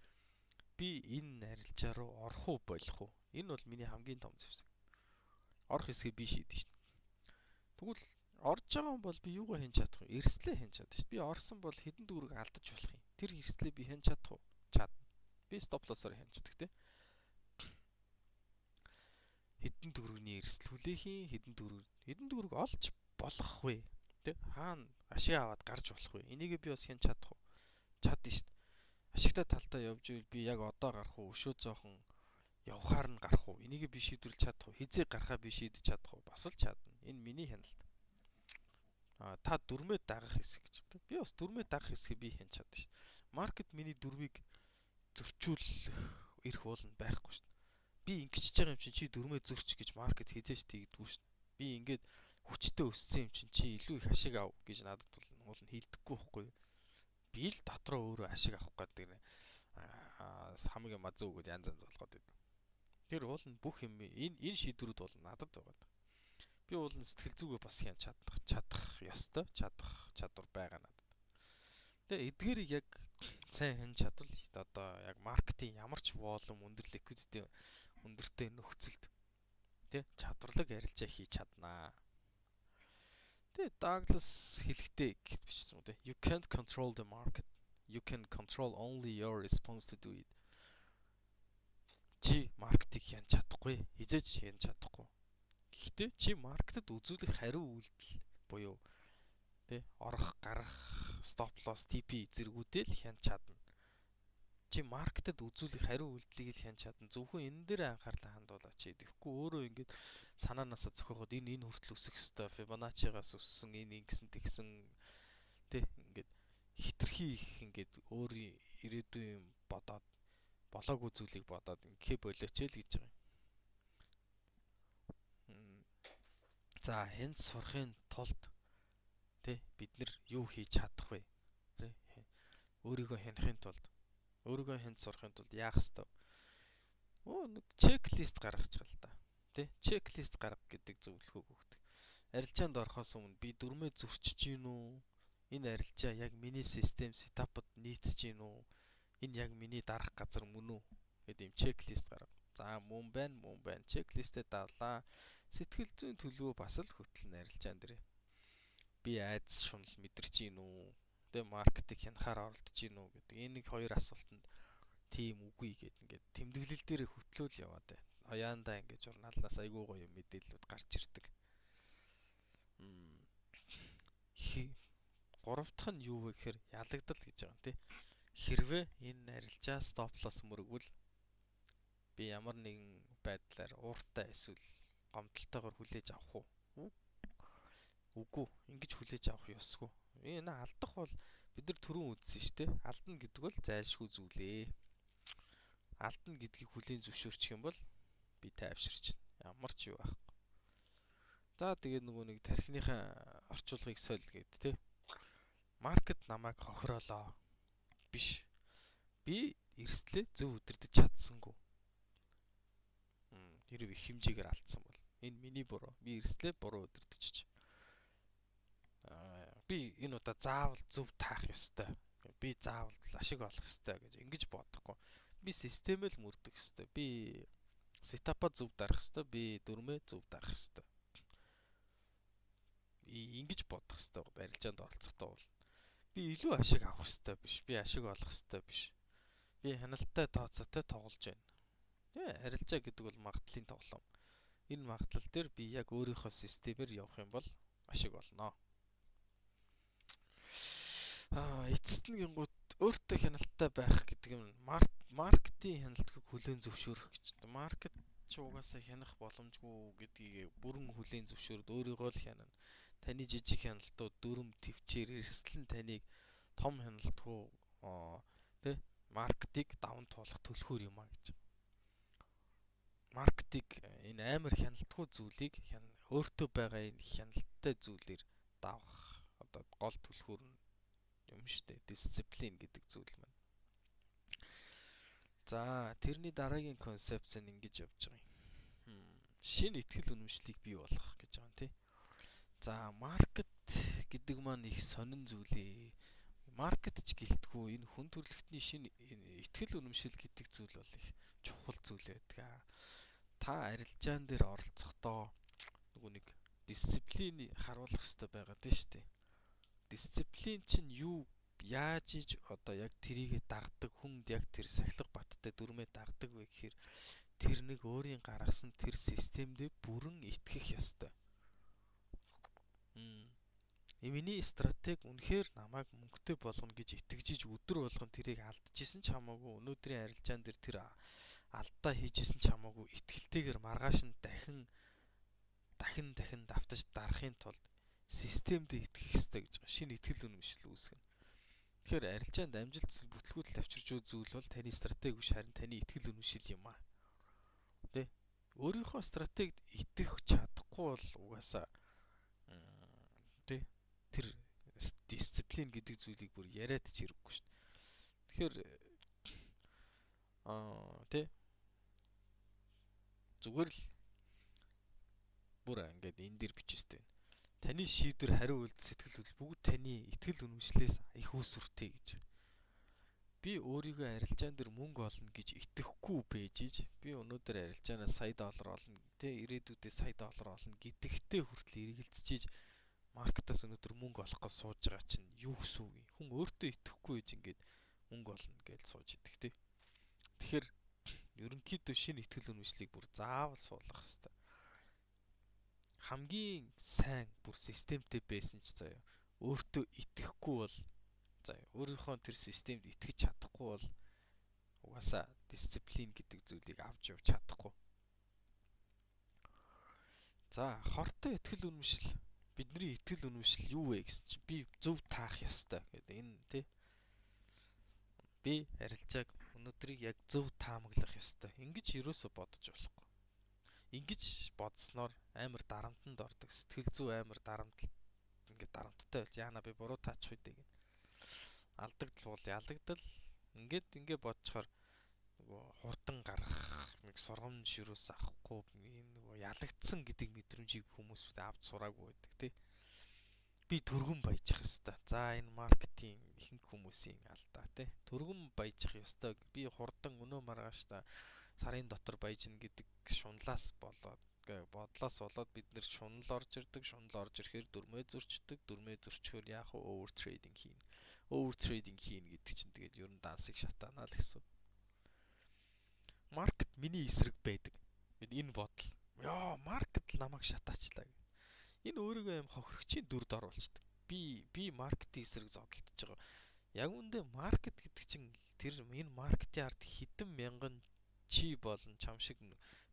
Би энэ арилжаа руу орох уу, болох уу? Энэ бол миний хамгийн том зэвсэг. Орох хэсгээ би шийдэж шин. Тэгвэл орж байгаа юм бол би юугаа хянч чадах вэ? Эрсдлээ хянч чадна шүү. Би орсон бол хэдэн төгрөг алдаж болох юм. Тэр эрсдлээ би хянч чадах уу? Чадна. Би stop loss оор хянчдаг те. Хэдэн төгрөгийн эрсдэл хүлээх юм, хэдэн төгрөг олж болох вэ? Тэ, хаана ашиг аваад гарч болох вэ? Энийг би бас хянч чадах уу? Чадна шүү дээ. Ашигтай талдаа явж ивэл би яг одоо гарах уу? Өшөө жоохон явхаар нь гарах уу? Энийг би шийдвэрлэж чадах уу? Хэзээ гарахаа би шийдэж чадах уу? Бас л чадна. Энэ миний хяналт. А та дүрмээ дагах хэсэг гэж байна. Би бас дүрмээ дагах хэсгийг би хянч чадна шүү дээ. Market миний дүрмийг зөрчүүлэх эрх ууланд байхгүй шүү дээ. Би ингэчихэж байгаа юм чинь чи дүрмээ зөрч гэж market хэзээ ч тэгдэггүй шүү дээ. Би ингээд хүчтэй өссөн юм чинь чи илүү их ашиг ав гэж надад бол уул нь хэлдэггүй байхгүй юу? Би л дотроо өөрөө ашиг авах гэдэг нэ хамгийн мазуу өгөөд янз янз болгоод байдаг. Тэр уул нь бүх юм энэ шийдвэрүүд бол надад байгаа. Би уул нь сэтгэл зүгээ бас хянч чадах ёстой, чадах чадвар байгаа надад. Тэгээ эдгээрийг яг сайн хянч чадвал одоо яг market ийн ямар ч volume, өндөр liquidity өндөртэй нөхцөлд тий чадварлаг арилжаа хийж чаднаа. Тэгээ Douglas хэлэхдээ гэж бичсэн үү те. "You can't control the market. You can control only your response to do it." Чи market ыг хянч чадахгүй, хэзээ ч хянч чадахгүй. Гэхдээ чи market ад үзүүлэх хариу үйлдэл буюу тэ орох, гарах, stop loss, TP зэргүүдээ л хянч чадна. Чи market ад үзүүлэх хариу үйлдэлийг л хянч чадна. Зөвхөн энэ дээр анхаарлаа хандуулаач. Тэгэхгүй өөрөө ингээд санаанаасаа зохиогоод энэ хүртэл өсөх ёстой. Fibonacci-гаас өссөн, энэ ингэсэн тэгсэн тэ ингээд хитрхи их ингээд өөрийн ирээдүйн бодоод Болоогүй зүйлийг бодоод ингэхэ болооч л гэж байгаа юм. За, хянаж сурахын тулд тэ бид нар юу хийж чадах вэ? Тэ өөрийгөө хянахын тулд, өөрийгөө хянаж сурахын тулд яах ёстой? Өө, нэг checklist гаргачих л та. Тэ checklist гарга гэдэг зөвлөгөөг өгдөг. Арилжаанд орохоос өмнө би дүрмээ зөрчиж гин үү? Энэ арилжаа яг миний систем setup ад нийцэж гин үү? Энэ яг миний дарах газар мөн үү гэдэг юм checklist гарга. За, мөн байна, мөн байна. Checklist ээ давлаа. Сэтгэл зүйн төлөвөө бас л хөтлөн арилжаан дээр. Би айдас шунал мэдэрч гин үү? Тэ market ыг хянахаар оролдож гин үү гэдэг энэ нэг хоёр асуултанд тийм, үгүй гэд ингээд тэмдэглэл дээр хөтлөөл яваад байна. Ояандаа ингээд journal аас айгүй гоё мэдээллүүд гарч ирдэг. Гурав дахь нь юу вэ гэхээр ялагдал гэж байгаа юм тий. Хэрвээ энэ арилжаа stop loss мөргөвөл би ямар нэгэн байдлаар ууртай эсвэл гомдолтойгоор хүлээж авах уу? Үгүй. Ингэж хүлээж авах ёсгүй. Энэ алдах бол бид нар түрүүн үзсэн шүү дээ. Алдна гэдэг бол зайлшгүй зүйлээ. Алдна гэдгийг хүлээн зөвшөөрчих юм бол би тайвширч. Ямар ч юу байхгүй. За, тэгээд нөгөө нэг тархиныхаа орчуулгыг соль гээд тий. Market намайг хохироолоо. Биш. Би эрсдлээ зөв удирдах чадсангүй. Хэрэг их хэмжээгээр алдсан бол энэ миний буруу. Би эрсдлээ буруу удирдах. Аа, би энэ удаа заавал зөв таах ёстой. Би заавал ашиг олох ёстой гэж ингэж бодохгүй. Би системээ л мөрдөх ёстой. Би setup аа зөв дарах ёстой. Би дүрмээ зөв дарах ёстой. Ингэж бодох ёстой барилжаанд оролцохдоо бол. Би илүү ашиг авах ёстой биш. Би ашиг олох ёстой биш. Би хяналттай тооцоотой тоглож байна. Тэ арилжаа гэдэг бол магадлалын тоглоом. Энэ магадлал дээр би яг өөрийнхөө системээр явах юм бол ашиг олно. Аа, эцэст нь гингууд өөртөө хяналттай байх гэдэг юм market ийн хяналтыг хүлээн зөвшөөрөх гэж. Market чи угаасаа хянах боломжгүй гэдгийг бүрэн хүлээн зөвшөөрөд өөрийгөө л хянана. Таны жижиг хяналтууд, дүрм, тэвчээр, эрсдэл нь таныг том хяналтгүй тэ market ыг даван туулах түлхүүр юм а гэж. Market ыг, энэ амар хяналтгүй зүйлийг өөртөө байгаа энэ хяналттай зүйлээр давах одоо гол түлхүүр нь юм штэ. Дисциплин гэдэг зүйл маань. За, тэрний дараагийн концепц нь ингэж явж байгаа юм. Шинэ итгэл үнэмшлийг бий болгох гэж байгаа юм тий. За, market гэдэг маань их сонин зүйлээ. Market ч гэлтгүү, энэ хүн төрөлхтний шинэ итгэл үнэмшил гэдэг зүйл бол их чухал зүйл байдаг. Та арилжаан дээр оролцохдоо нөгөө нэг дисциплинийг харуулах хэрэгтэй байгаа дээ шүү дээ. Дисциплин чинь юу, яаж иж одоо яг тэрийгэ дагдаг, хүнд яг тэр сахилга баттай дүрмээ дагдаг вэ гэхээр тэр нэг өөрийн гаргасан тэр системдээ бүрэн итгэх ёстой. Миний стратеги үнэхээр намайг мөнгөтэй болгоно гэж итгэж өдөр болгон тэрийг алдчихсан ч хамаагүй, өнөөдрийн арилжаан дээр тэр алдаа хийжсэн ч хамаагүй итгэлтэйгээр маргааш нь дахин дахин дахин давтаж дарахын тулд системдээ итгэх ёстой гэж байгаа. Шинэ итгэл үнэмшил үүсгэнэ. Тэгэхээр арилжаанд амжилт бүтлгүүтэл авчирч буй зүйл бол таны стратеги биш, харин таны итгэл үнэмшил юм аа. Тэ? Өөрийнхөө стратегид итгэх чадахгүй бол угаасаа тэ тэр дисциплин гэдэг зүйлийг бүр яриад ч хэрэггүй шүү дээ. Тэгэхээр тэ зүгээр л бүр ингээд энэ дээр бичээстэй байна. Таны шийдвэр, хариу үйлдэл, сэтгэл хөдлөл бүгд таны итгэл үнэмшлээс их үүсвэртэй гэж. Би өөрийгөө арилжаан дээр мөнгө олно гэж итгэхгүй байж иж би өнөөдөр арилжаанаас сая доллар олно, тэ ирээдүйдээ сая доллар олно гэдэгтээ хүртэл эргэлзэж market аас өнөөдөр мөнгө олох гэж сууж байгаа чинь юу гэсэн үг юм? Хүн өөртөө итгэхгүй байж ингээд мөнгө олно гэж сууж идэг, тэ. Тэгэхээр ерөнхийдөө шинэ итгэл үнэмшлийг бүр заавал суулгах хэрэгтэй. Хамгийн сайн бүр системтэй байсан ч заяа өөртөө итгэхгүй бол заяа өөрийнхөө тэр системд итгэж чадахгүй бол угаасаа дисциплин гэдэг зүйлийг авч явж чадахгүй. За, хортой итгэл үнэмшил, бидний итгэл үнэмшил юу вэ гэсэн чинь би зөв таах ёстой гэдэг энэ тий. Би арилжааг өнөөдөр Өнөөдрийг яг зөв таамаглах ёстой. Ингэж ерөөсө бодож болохгүй. Ингэж бодсноор амар дарамтанд ордог. Сэтгэл зүй амар дарамт, ингээд дарамттай бол яана, би буруу таачих үү гэх. Алдагдал бол ялагдал, ингээд ингээ бодчихоор нөгөө хурдан гарах нэг сургамж юус авахгүй, энэ нөгөө ялагдсан гэдэг мэдрэмжийг хүмүүс авч сураагүй байдаг, тий. Би түргэн баяжих ёстой. За, энэ маркетинг ихэнх хүмүүсийн алдаа, тий. Түргэн баяжих ёстой. Би хурдан өнөө маргааш та сарын дотор баяжна гэдэг шунлаас болоод, бодлоос болоод бид нэр шунал орж ирдэг. Шунал орж ирэхээр дүрмээ зөрчдөг. Дүрмээ зөрчөхөөр яах вэ? Over trading хийнэ. Over trading хийнэ гэдэг чинь тэгээд ер нь дансыг шатаана л гэсэн. Market миний эсрэг байдаг. Энэ бодол. Яа, market л намайг шатаачлаа. Энэ өөрийгөө юм хохирогчийн дүрд оруулцдаг. Би market ийн эсрэг зодолдож байгаа. Яг үндэ market гэдэг чинь тэр энэ market ийн ард хэдэн мянган чи болон чам шиг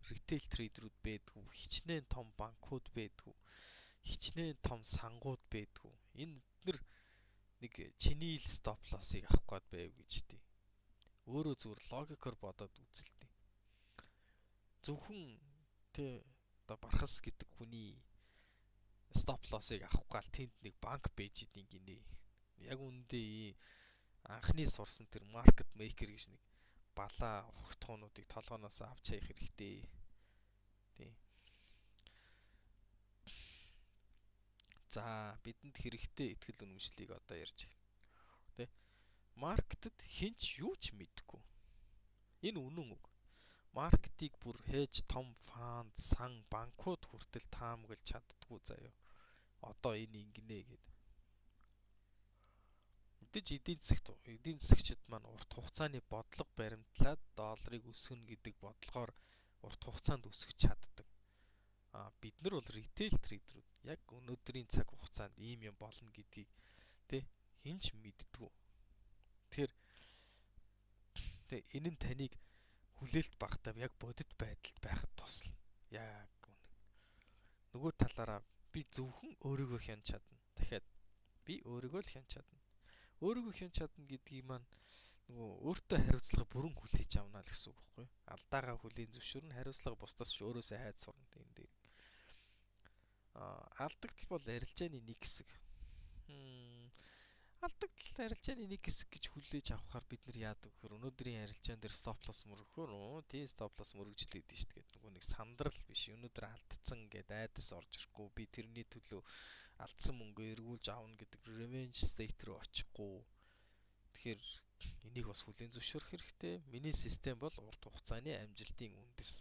retail trader үүд байдгүй, хичнээн том банкуд байдгүй, хичнээн том сангууд байдгүй. Энэ эднэр нэг чиний л stop loss ыг авах гээд байв гэж тий. Өөрөө зүгээр логикоор бодоод үзэлтэй. Зөвхөн тий одоо Бархас гэдэг хүний stop loss ыг авах гал тэнд нэг банк байж идэв гинэ. Яг үүндээ анхны сурсан тэр market maker гэж нэг балаа ухтуунуудыг толгооноос авч хаях хэрэгтэй. Тий. За, бидэнд хэрэгтэй итгэл үнэмшлийг одоо ярьж байна. Тэ. Market эд хэн ч юу ч мэдэхгүй. Энэ үнэн үг. Market ыг бүр hedge том fund, сан, банкуд хүртэл таамаглаж чаддгүй заяа. Одоо энэ ингэнэ гэд. Мэдээж эдийн засагчид маань урт хугацааны бодлого баримтлаад долларыг өсгөнө гэдэг бодлогоор урт хугацаанд өсгөж чаддаг. А бид нар бол retail trader үүд яг өнөөдрийн цаг хугацаанд ийм юм болно гэдгийг тэ хэн ч мэддэггүй. Тэгэхээр тэ энэ нь таныг хүлээлт багтаа яг бодит байдалд байхад туслана. Яг үнэ. Нөгөө талаараа би зөвхөн өөрийгөө хянаж чадна. Дахиад би өөрийгөө л хянаж чадна. Өөрийгөө хянаж чадна гэдгийг маань нөгөө өөртөө хариуцлага бүрэн хүлээж авна л гэсэн үг байхгүй юу? Алдаагаа хүлээн зөвшөөрнө, хариуцлага бусдаас ч өөрөөсөө хайж сурна энэ дээр. Алдагдал бол арилжааны нэг хэсэг. Алдагдал арилжааны нэг хэсэг гэж хүлээж авахаар бид нар яадаг гэхээр өнөөдрийн арилжаан дээр stop loss мөргөхөөр тий stop loss мөргөжлээд дээ шүү дээ. Нөгөө нэг сандрал биш. Өнөөдөр алдсан гэд айдас орж ирэхгүй. Би тэрний төлөө алдсан мөнгөө эргүүлж авна гэдэг revenge state руу очихгүй. Тэгэхээр энийг бас хүлээн зөвшөөрөх хэрэгтэй. Миний систем бол урт хугацааны амжилтын үндэс.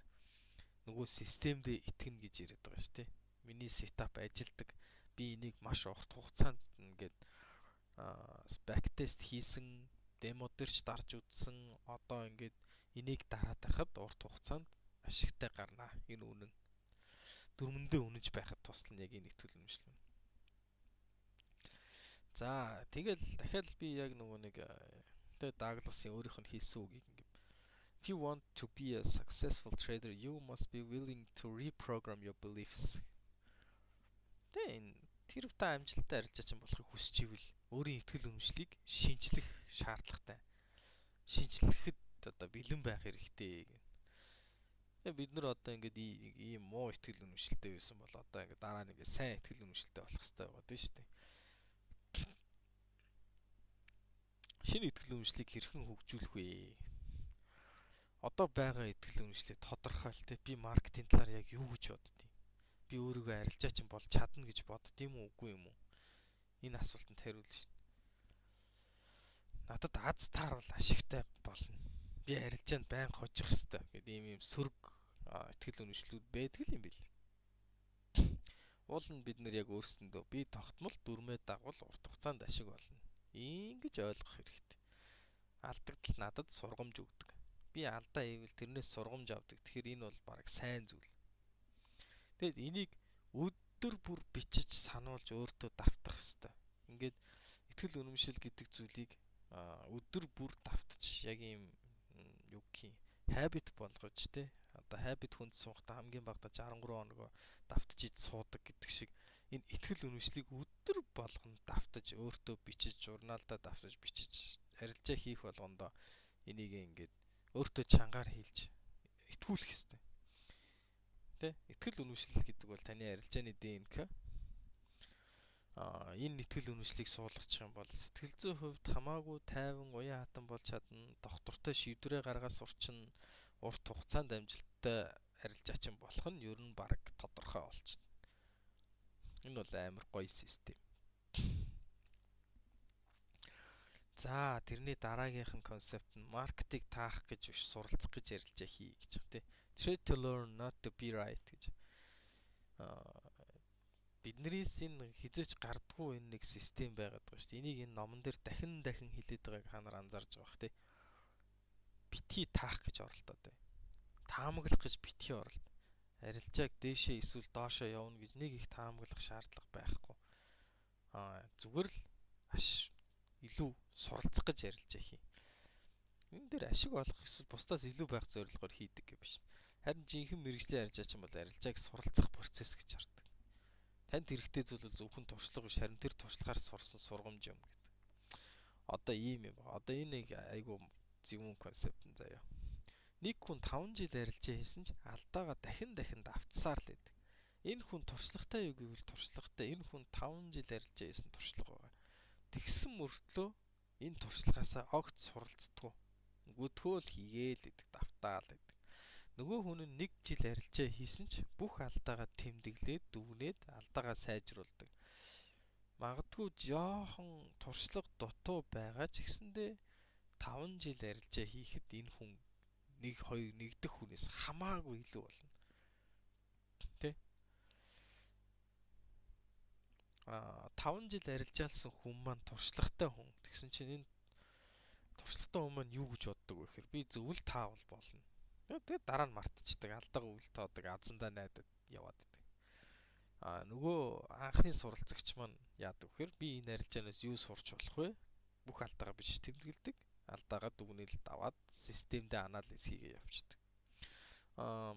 Нөгөө системдээ итгэнэ гэж яриад байгаа шүү дээ. Миний setup ажилдаг. Би энийг маш урт хугацаанд ингээд backtest хийсэн, demo дээр ч дарж үзсэн. Одоо ингээд энийг дараад байхад урт хугацаанд ашигтай гарнаа. Энэ үнэн. Дүрмэндээ үнэнч байхад туслана яг энэ итгэл үнэмшил. За, тэгэл дахиад би яг нөгөө нэг тэ Дагласын өөрийнх нь хэлсэн үгийг ингээд: "If you want to be a successful trader, you must be willing to reprogram your beliefs." Тэ энэ тэр та амжилттай арилжаачин болохыг хүсч ивэл өөрийн итгэл үнэмшлийг шинчлэх шаардлагатай. Шинчлэхэд одоо бэлэн байх хэрэгтэй гэх. Тэгээ бид нар одоо ингээд ийм муу итгэл үнэмшилтэй байсан бол одоо ингээд дараа нь ингээд сайн итгэл үнэмшилтэй болох хэрэгтэй байгаа тийм шүү дээ. Шинэ итгэл үнэмшлийг хэрхэн хөгжүүлэх вэ? Одоо байгаа итгэл үнэмшлээ тодорхойл те, би маркетинг талаар яг юу гэж боддیں۔ Би өөрийгөө арилжаачин болж чадна гэж бодд юм уу, үгүй юм уу? Энэ асуултанд хариулна шин. Надад аз таарвал ашигтай болно. Би арилжаанд байнга хожих ёстой гэдэг ийм сөрөг итгэл үнэмшлүүд байдаг л юм бил. Уул нь бид нэр яг өөрсөндөө би тогтмол дүрмээ дагвал урт хугацаанд ашиг болно. Ингэж ойлгох хэрэгтэй. Алдагдал надад сургамж өгдөг. Би алдаа хийвэл тэрнээс сургамж авдаг. Тэгэхээр энэ бол бараг сайн зүйл. Тэгэд энийг өдөр бүр бичиж сануулж өөртөө давтах ёстой. Ингээд итгэл үнэмшил гэдэг зүйлийг өдөр бүр давтаж яг ийм юу гэх юм habit болгож те, одоо habit хүнд суухдаа хамгийн багадаа 63 хоногоо давтаж ид суудаг гэдэг шиг энэ итгэл үнэмшлийг өдөр болгон давтаж өөртөө бичиж, журнаалдаа давтаж бичиж, арилжаа хийх болгондоо Энийг ингээд өөртөө чангаар хэлж итгүүлэх ёстой. Тэ? Итгэл үнэмшил гэдэг бол таны арилжааны ДНК. Энэ итгэл үнэмшлийг суулгачих юм бол сэтгэл зүйн хувьд хамаагүй тайван, уян хатан болж чадна. Доктортой шийдвэрээ гаргаад сурчна. Урт хугацаанд амжилттай арилжаачин болох нь ер нь бараг тодорхой болчихно. Энэ бол амар гоё систем. За, тэрний дараагийнх нь концепт нь market ыг таах гэж биш, суралцах гэж арилжаа хий гэж байна тий. Trade to learn, not to be right гэж. Биднээс энэ хэзээ ч гардаггүй энэ нэг систем байгаад байгаа шүү дээ. Энийг энэ номон дээр дахин дахин хэлээд байгааг та нар анзаарж байгаа бах тий. Битгий таах гэж оролдоод бай. Таамаглах гэж битгий оролд. Арилжааг дээшээ эсвэл доошоо явна гэж нэг их таамаглах шаардлага байхгүй. Зүгээр л аш илүү суралцах гэж арилжаа хий. Энэ дээр ашиг олох эсвэл бусдаас илүү байх зорилгоор хийдэг гэж биш. Харин жинхэнэ мэргэжлийн арилжаачин бол арилжааг суралцах процесс гэж хардаг. Танд хэрэгтэй зүйл бол зөвхөн туршлага биш, харин тэр туршлагаар сурсан сургамж юм гэдэг. Одоо ийм юм. Одоо энэ нэг айгу зөвүүн концепт нь заяа. Нэг хүн 5 жил арилжаа хийсэн ч алдаагаа дахин дахин давтсаар л байдаг. Энэ хүн туршлагатай юу гэвэл туршлагатай. Энэ хүн 5 жил арилжаа хийсэн туршлага байгаа. Тэгсэн мөртлөө энэ туршлагаасаа огт суралцдаггүй. Нөгөөдхөө л хийгээл гэдэг, давтаал гэдэг. Нөгөө хүн нь 1 жил арилжаа хийсэн ч бүх алдаагаа тэмдэглээд, дүгнээд алдаагаа сайжруулдаг. Магадгүй жоохон туршлага дутуу байгаа ч гэсэндээ 5 жил арилжаа хийхэд энэ хүн 1 2 нэгдэх хүнээс хамаагүй илүү болно. Тэ? 5 жил арилжаалсан хүн маань туршлагатай хүн. Тэгсэн чинь энэ туршлагатай хүн маань юу гэж боддог вэ гэхээр би зөв л таавал болно. Тэгээд дараа нь мартчихдаг, алдаагаа үл тоодог, азандаа найдад яваад идэг. Нөгөө анхны суралцагч маань яадаг вэхээр би энэ арилжаанаас юу сурч болох вэ? Бүх алдаагаа биш тэмдэглэдэг. Алдаагаа дүгнэлт аваад системдээ анализ хийгээ явчихдаг.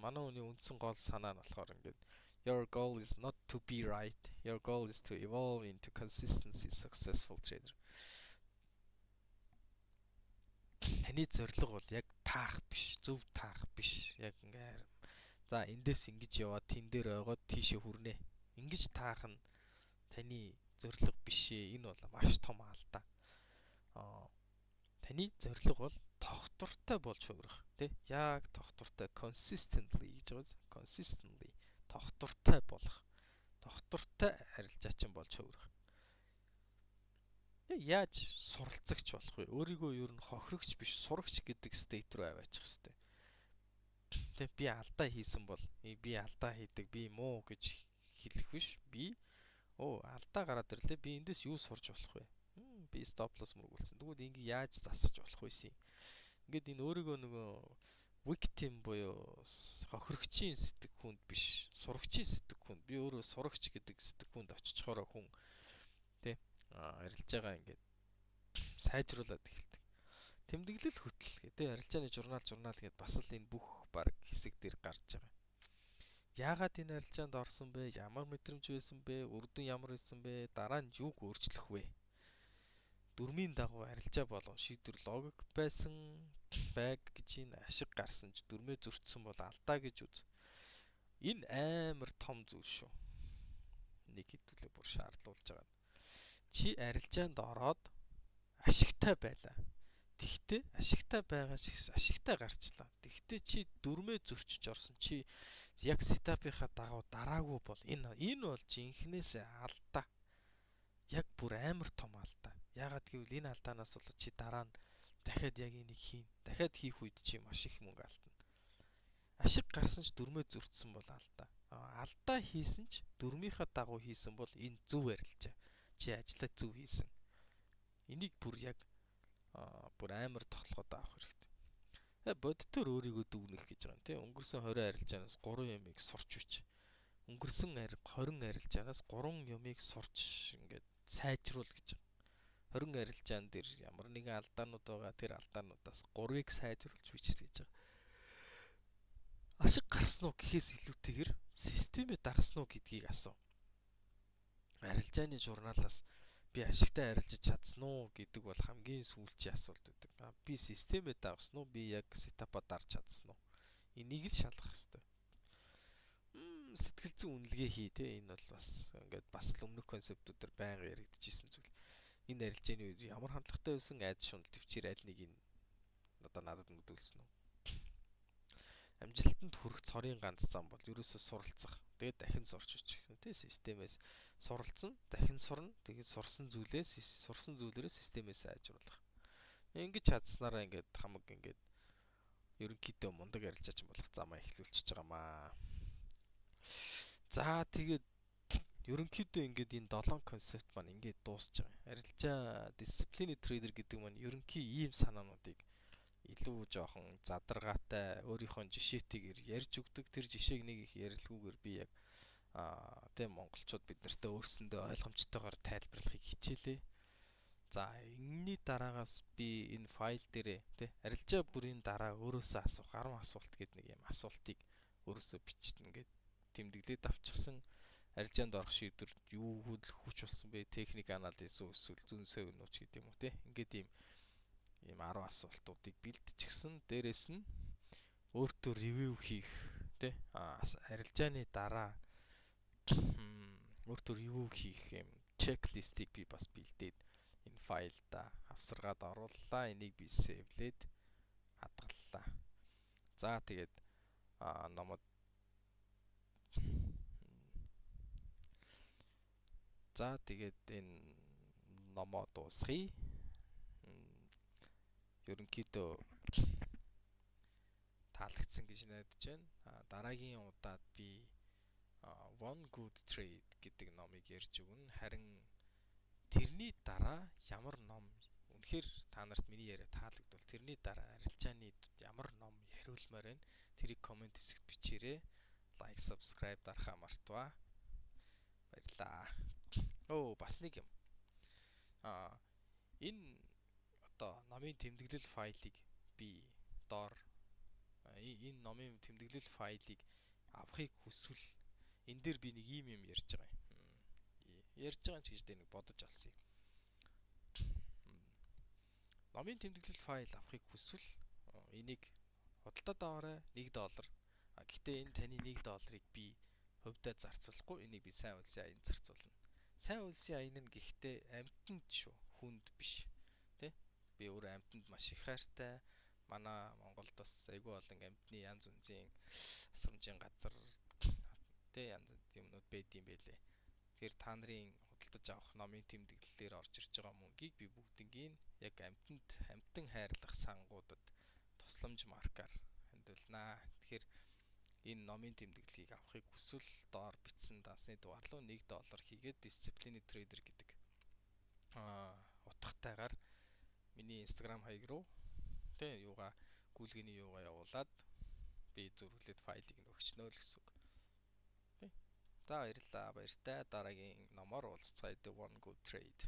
Манай хүний үндсэн гол санаа нь болохоор ингээд your goal is not to be right. Your goal is to evolve into consistency successful trader. Таны зорилго бол яг таах биш, зөв таах биш. Яг ингээ за эндээс ингэж яваад тэн дээр ойгоод тийшээ хүрнэ. Ингэж таах нь таны зорилго биш ээ. Энэ бол маш том алдаа. Таны зорилго бол тогтвортой болж хувирах, тий? Яг тогтвортой, consistently гэж байгаа. Consistently тогтвортой болох. Тогтвортой арилжаачин болж хувирах. Яаж суралцагч болох вэ? Өөрийгөө ер нь хохирогч биш, сурагч гэдэг state руу аваачих хэрэгтэй. Тэг би алдаа хийсэн бол би алдаа хийдэг, би муу гэж хэлэх биш. Би алдаа гараад ирлээ. Би эндээс юу сурч болох вэ? Би stop loss мөргүүлсэн. Тэгвэл ингэ яаж засаж болох вэ? Ингээд энэ өөрийгөө нөгөө victim буюу хохирогчийн сэтгэхүйнд биш, сурагчийн сэтгэхүйнд. Би өөрөө сурагч гэдэг сэтгэхүйнд очичхороо хүн тий арилж байгаа ингээд сайжруулад эхэлдэг. Тэмдэглэл хөтөл гэдэг арилжааны журнал гэдээ бас л энэ бүх баг хэсэг дээр гарч байгаа. Яагаад энэ арилжаанд орсон бэ? Ямар мэдрэмж байсан бэ? Үр дүн ямар байсан бэ? Дараа нь юуг өөрчлөх вэ? Дүрмийн дагуу арилжаа болгон шийдвэр логик байсан байг гэж энэ ашиг гарсан ч дүрмээ зөрчсөн бол алдаа гэж үз. Энэ амар том зүйл шүү. Нэг хэдүүлээ бүр шаардлуулж байгаа. Чи арилжаанд ороод ашигтай байлаа. Тэгтээ ашигтай байгаа шиг ашигтай гарчлаа. Тэгтээ чи дүрмээ зөрчиж орсон. Чи яг setup ынхаа дагуу дараагүй бол энэ бол жинхнээсээ алдаа. Яг бүр амар том алдаа. Яагаад гэвэл энэ алдаанаас болоод чи дараа нь дахиад яг энийг хийн. Дахиад хийх үед чи маш их мөнгө алдана. Ашиг гарсан ч дүрмээ зөрчсөн бол алдаа. Алдаа хийсэн ч дүрмийнхаа дагуу хийсэн бол энэ зөв арилжаа. Чи ажлаа зөв хийсэн. Энийг бүр яг бүр амар тоглоход авах хэрэгтэй. Бодитоор өөрийгөө дүгнэх гэж байгаа юм тий. Өнгөрсөн 20 арилжаанаас 3 юмыг сурч бич. Өнгөрсөн 20 арилжаанаас 3 юмыг сурч ингээд сайжруул гэж байгаа. 20 арилжаан дээр ямар нэгэн алдаанууд байгаа, тэр алдаануудаас 3-ыг сайжруулж бич гэж байгаа. Ашиг гарсан уу гэхээс илүүтэйгээр системээ дагасан уу гэдгийг асуу. Арилжааны журналаас Би ашигтай арилжиж чадсан уу гэдэг бол хамгийн сүүлчийн асуулт байдаг. Би системээ дагсан уу? Би яг setup аа дарж чадсан уу? Энийг л шалгах хэрэгтэй. Сэтгэл зүйн үнэлгээ хий те, энэ бол бас ингээд бас л өмнөх concept үүд дээр байнга яригдчихсэн зүйл. Энэ арилжааны үед ямар хандлагатай байсан, айдас шунал төвчээр аль нэг нь одоо надад мэдүүлсэн үү? Амжилтанд хүрэх цорын ганц зам бол ерөөсөө суралцах. Тэгээд дахин сурч очих. Тэ, системээс суралцсан, дахин сурна. Тэгээд сурсан зүйлээс, сурсан зүйлээрээ системээс сайжруулах. Ингэж чадсанараа ингээд хамаг ингээд ерөнхийдөө мундаг арилжаач болох замаа эхлүүлчихэж байгаамаа. За, тэгээд ерөнхийдөө ингээд энэ долоон concept маань ингээд дуусч байгаа. Арилжаа дисциплины trader гэдэг маань ерөнхий ийм санаануудыг илүү жоохон задаргаатай, өөрийнхөө жишээтэйгээр ярьж өгдөг. Тэр жишээг нэг их ярилгүйгээр би яг тийм монголчууд бид нартай өөрсөндөө ойлгомжтойгоор тайлбарлахыг хичээлээ. За, энэний дараагаас би энэ файл дээрээ тий арилжаа бүрийн дараа өөрөөсөө асуух 10 асуулт гэдэг нэг юм асуултыг өөрөөсөө бичсэн, ингээд тэмдэглээд авчихсан. Арилжаанд орох шийдвэр юу хөдлөх хүч болсон бэ? Техник анализ үү, эсвэл зөн совин уу ч гэдэг юм уу тий. Ингээд ийм ийм 10 асуултуудыг бэлтчихсэн. Дээрээс нь өөртөө review хийх тий арилжааны дараа өөртөө review хийх юм checklist ийг би бас бэлдээд энэ файлда авсаргаад орууллаа. Энийг би save лээд хадгаллаа. За, тэгээд номод. За, тэгээд энэ номоо дуусгая. Ерөнхийдөө таалагдсан гэж найдаж байна. Дараагийн удаад би One Good Trade гэдэг номыг ярьж өгнө. Харин тэрний дараа ямар ном, үнэхээр та нарт миний яриа таалагдвал тэрний дараа арилжааны ямар ном яриулмаар байна? Тэрийг comment хэсэгт бичээрэй. Like, subscribe дарахаа мартваа. Баярлаа. Өө, бас нэг юм. Энэ одоо номын тэмдэглэл файлыг би доор, энэ номын тэмдэглэл файлыг авахыг хүсвэл энэ дээр би нэг ийм юм ярьж байгаа юм. Ярьж байгаа юм ч гэж нэг бодож олсон юм. Номын тэмдэглэл файл авахыг хүсвэл энийг худалдаад аваарай, 1 доллар. А гэхдээ энэ таны 1 долларыг би хувьдаа зарцуулахгүй, энийг би сайн улсын аянд зарцуулна. Сайн улсын аян нь гэхдээ амьтанд шүү, хүнд биш. Тэ? Би өөрөө амьтанд маш их хайртай. Манай Монголд бас айгүй олон амьтны янз янзын асрамжийн газар, тэ, янз янзын юмнууд байд юм байлээ. Тэгэхээр та нарын худалдаж авах номын тэмдэглэлээр орж ирж байгаа мөнгийг би бүгднгийн яг амьтанд, амьтан хайрлах сангуудад тусламж маркаар хандуулнаа. Тэгэхээр энэ номын тэмдэглэлийг авахыг хүсвэл доор бичсэн дансны дугаар руу 1 доллар хийгээд дисциплины trader гэдэг утгатайгаар миний Instagram хаяг руу, тэ, юугаа, гүйлгээний юугаа явуулаад би зөвлөлөд файлыг нь өгчнө л гэсэн үг. За, баярлалаа. Баяртай. Дараагийн номоор уулзцгаая. The One Good Trade.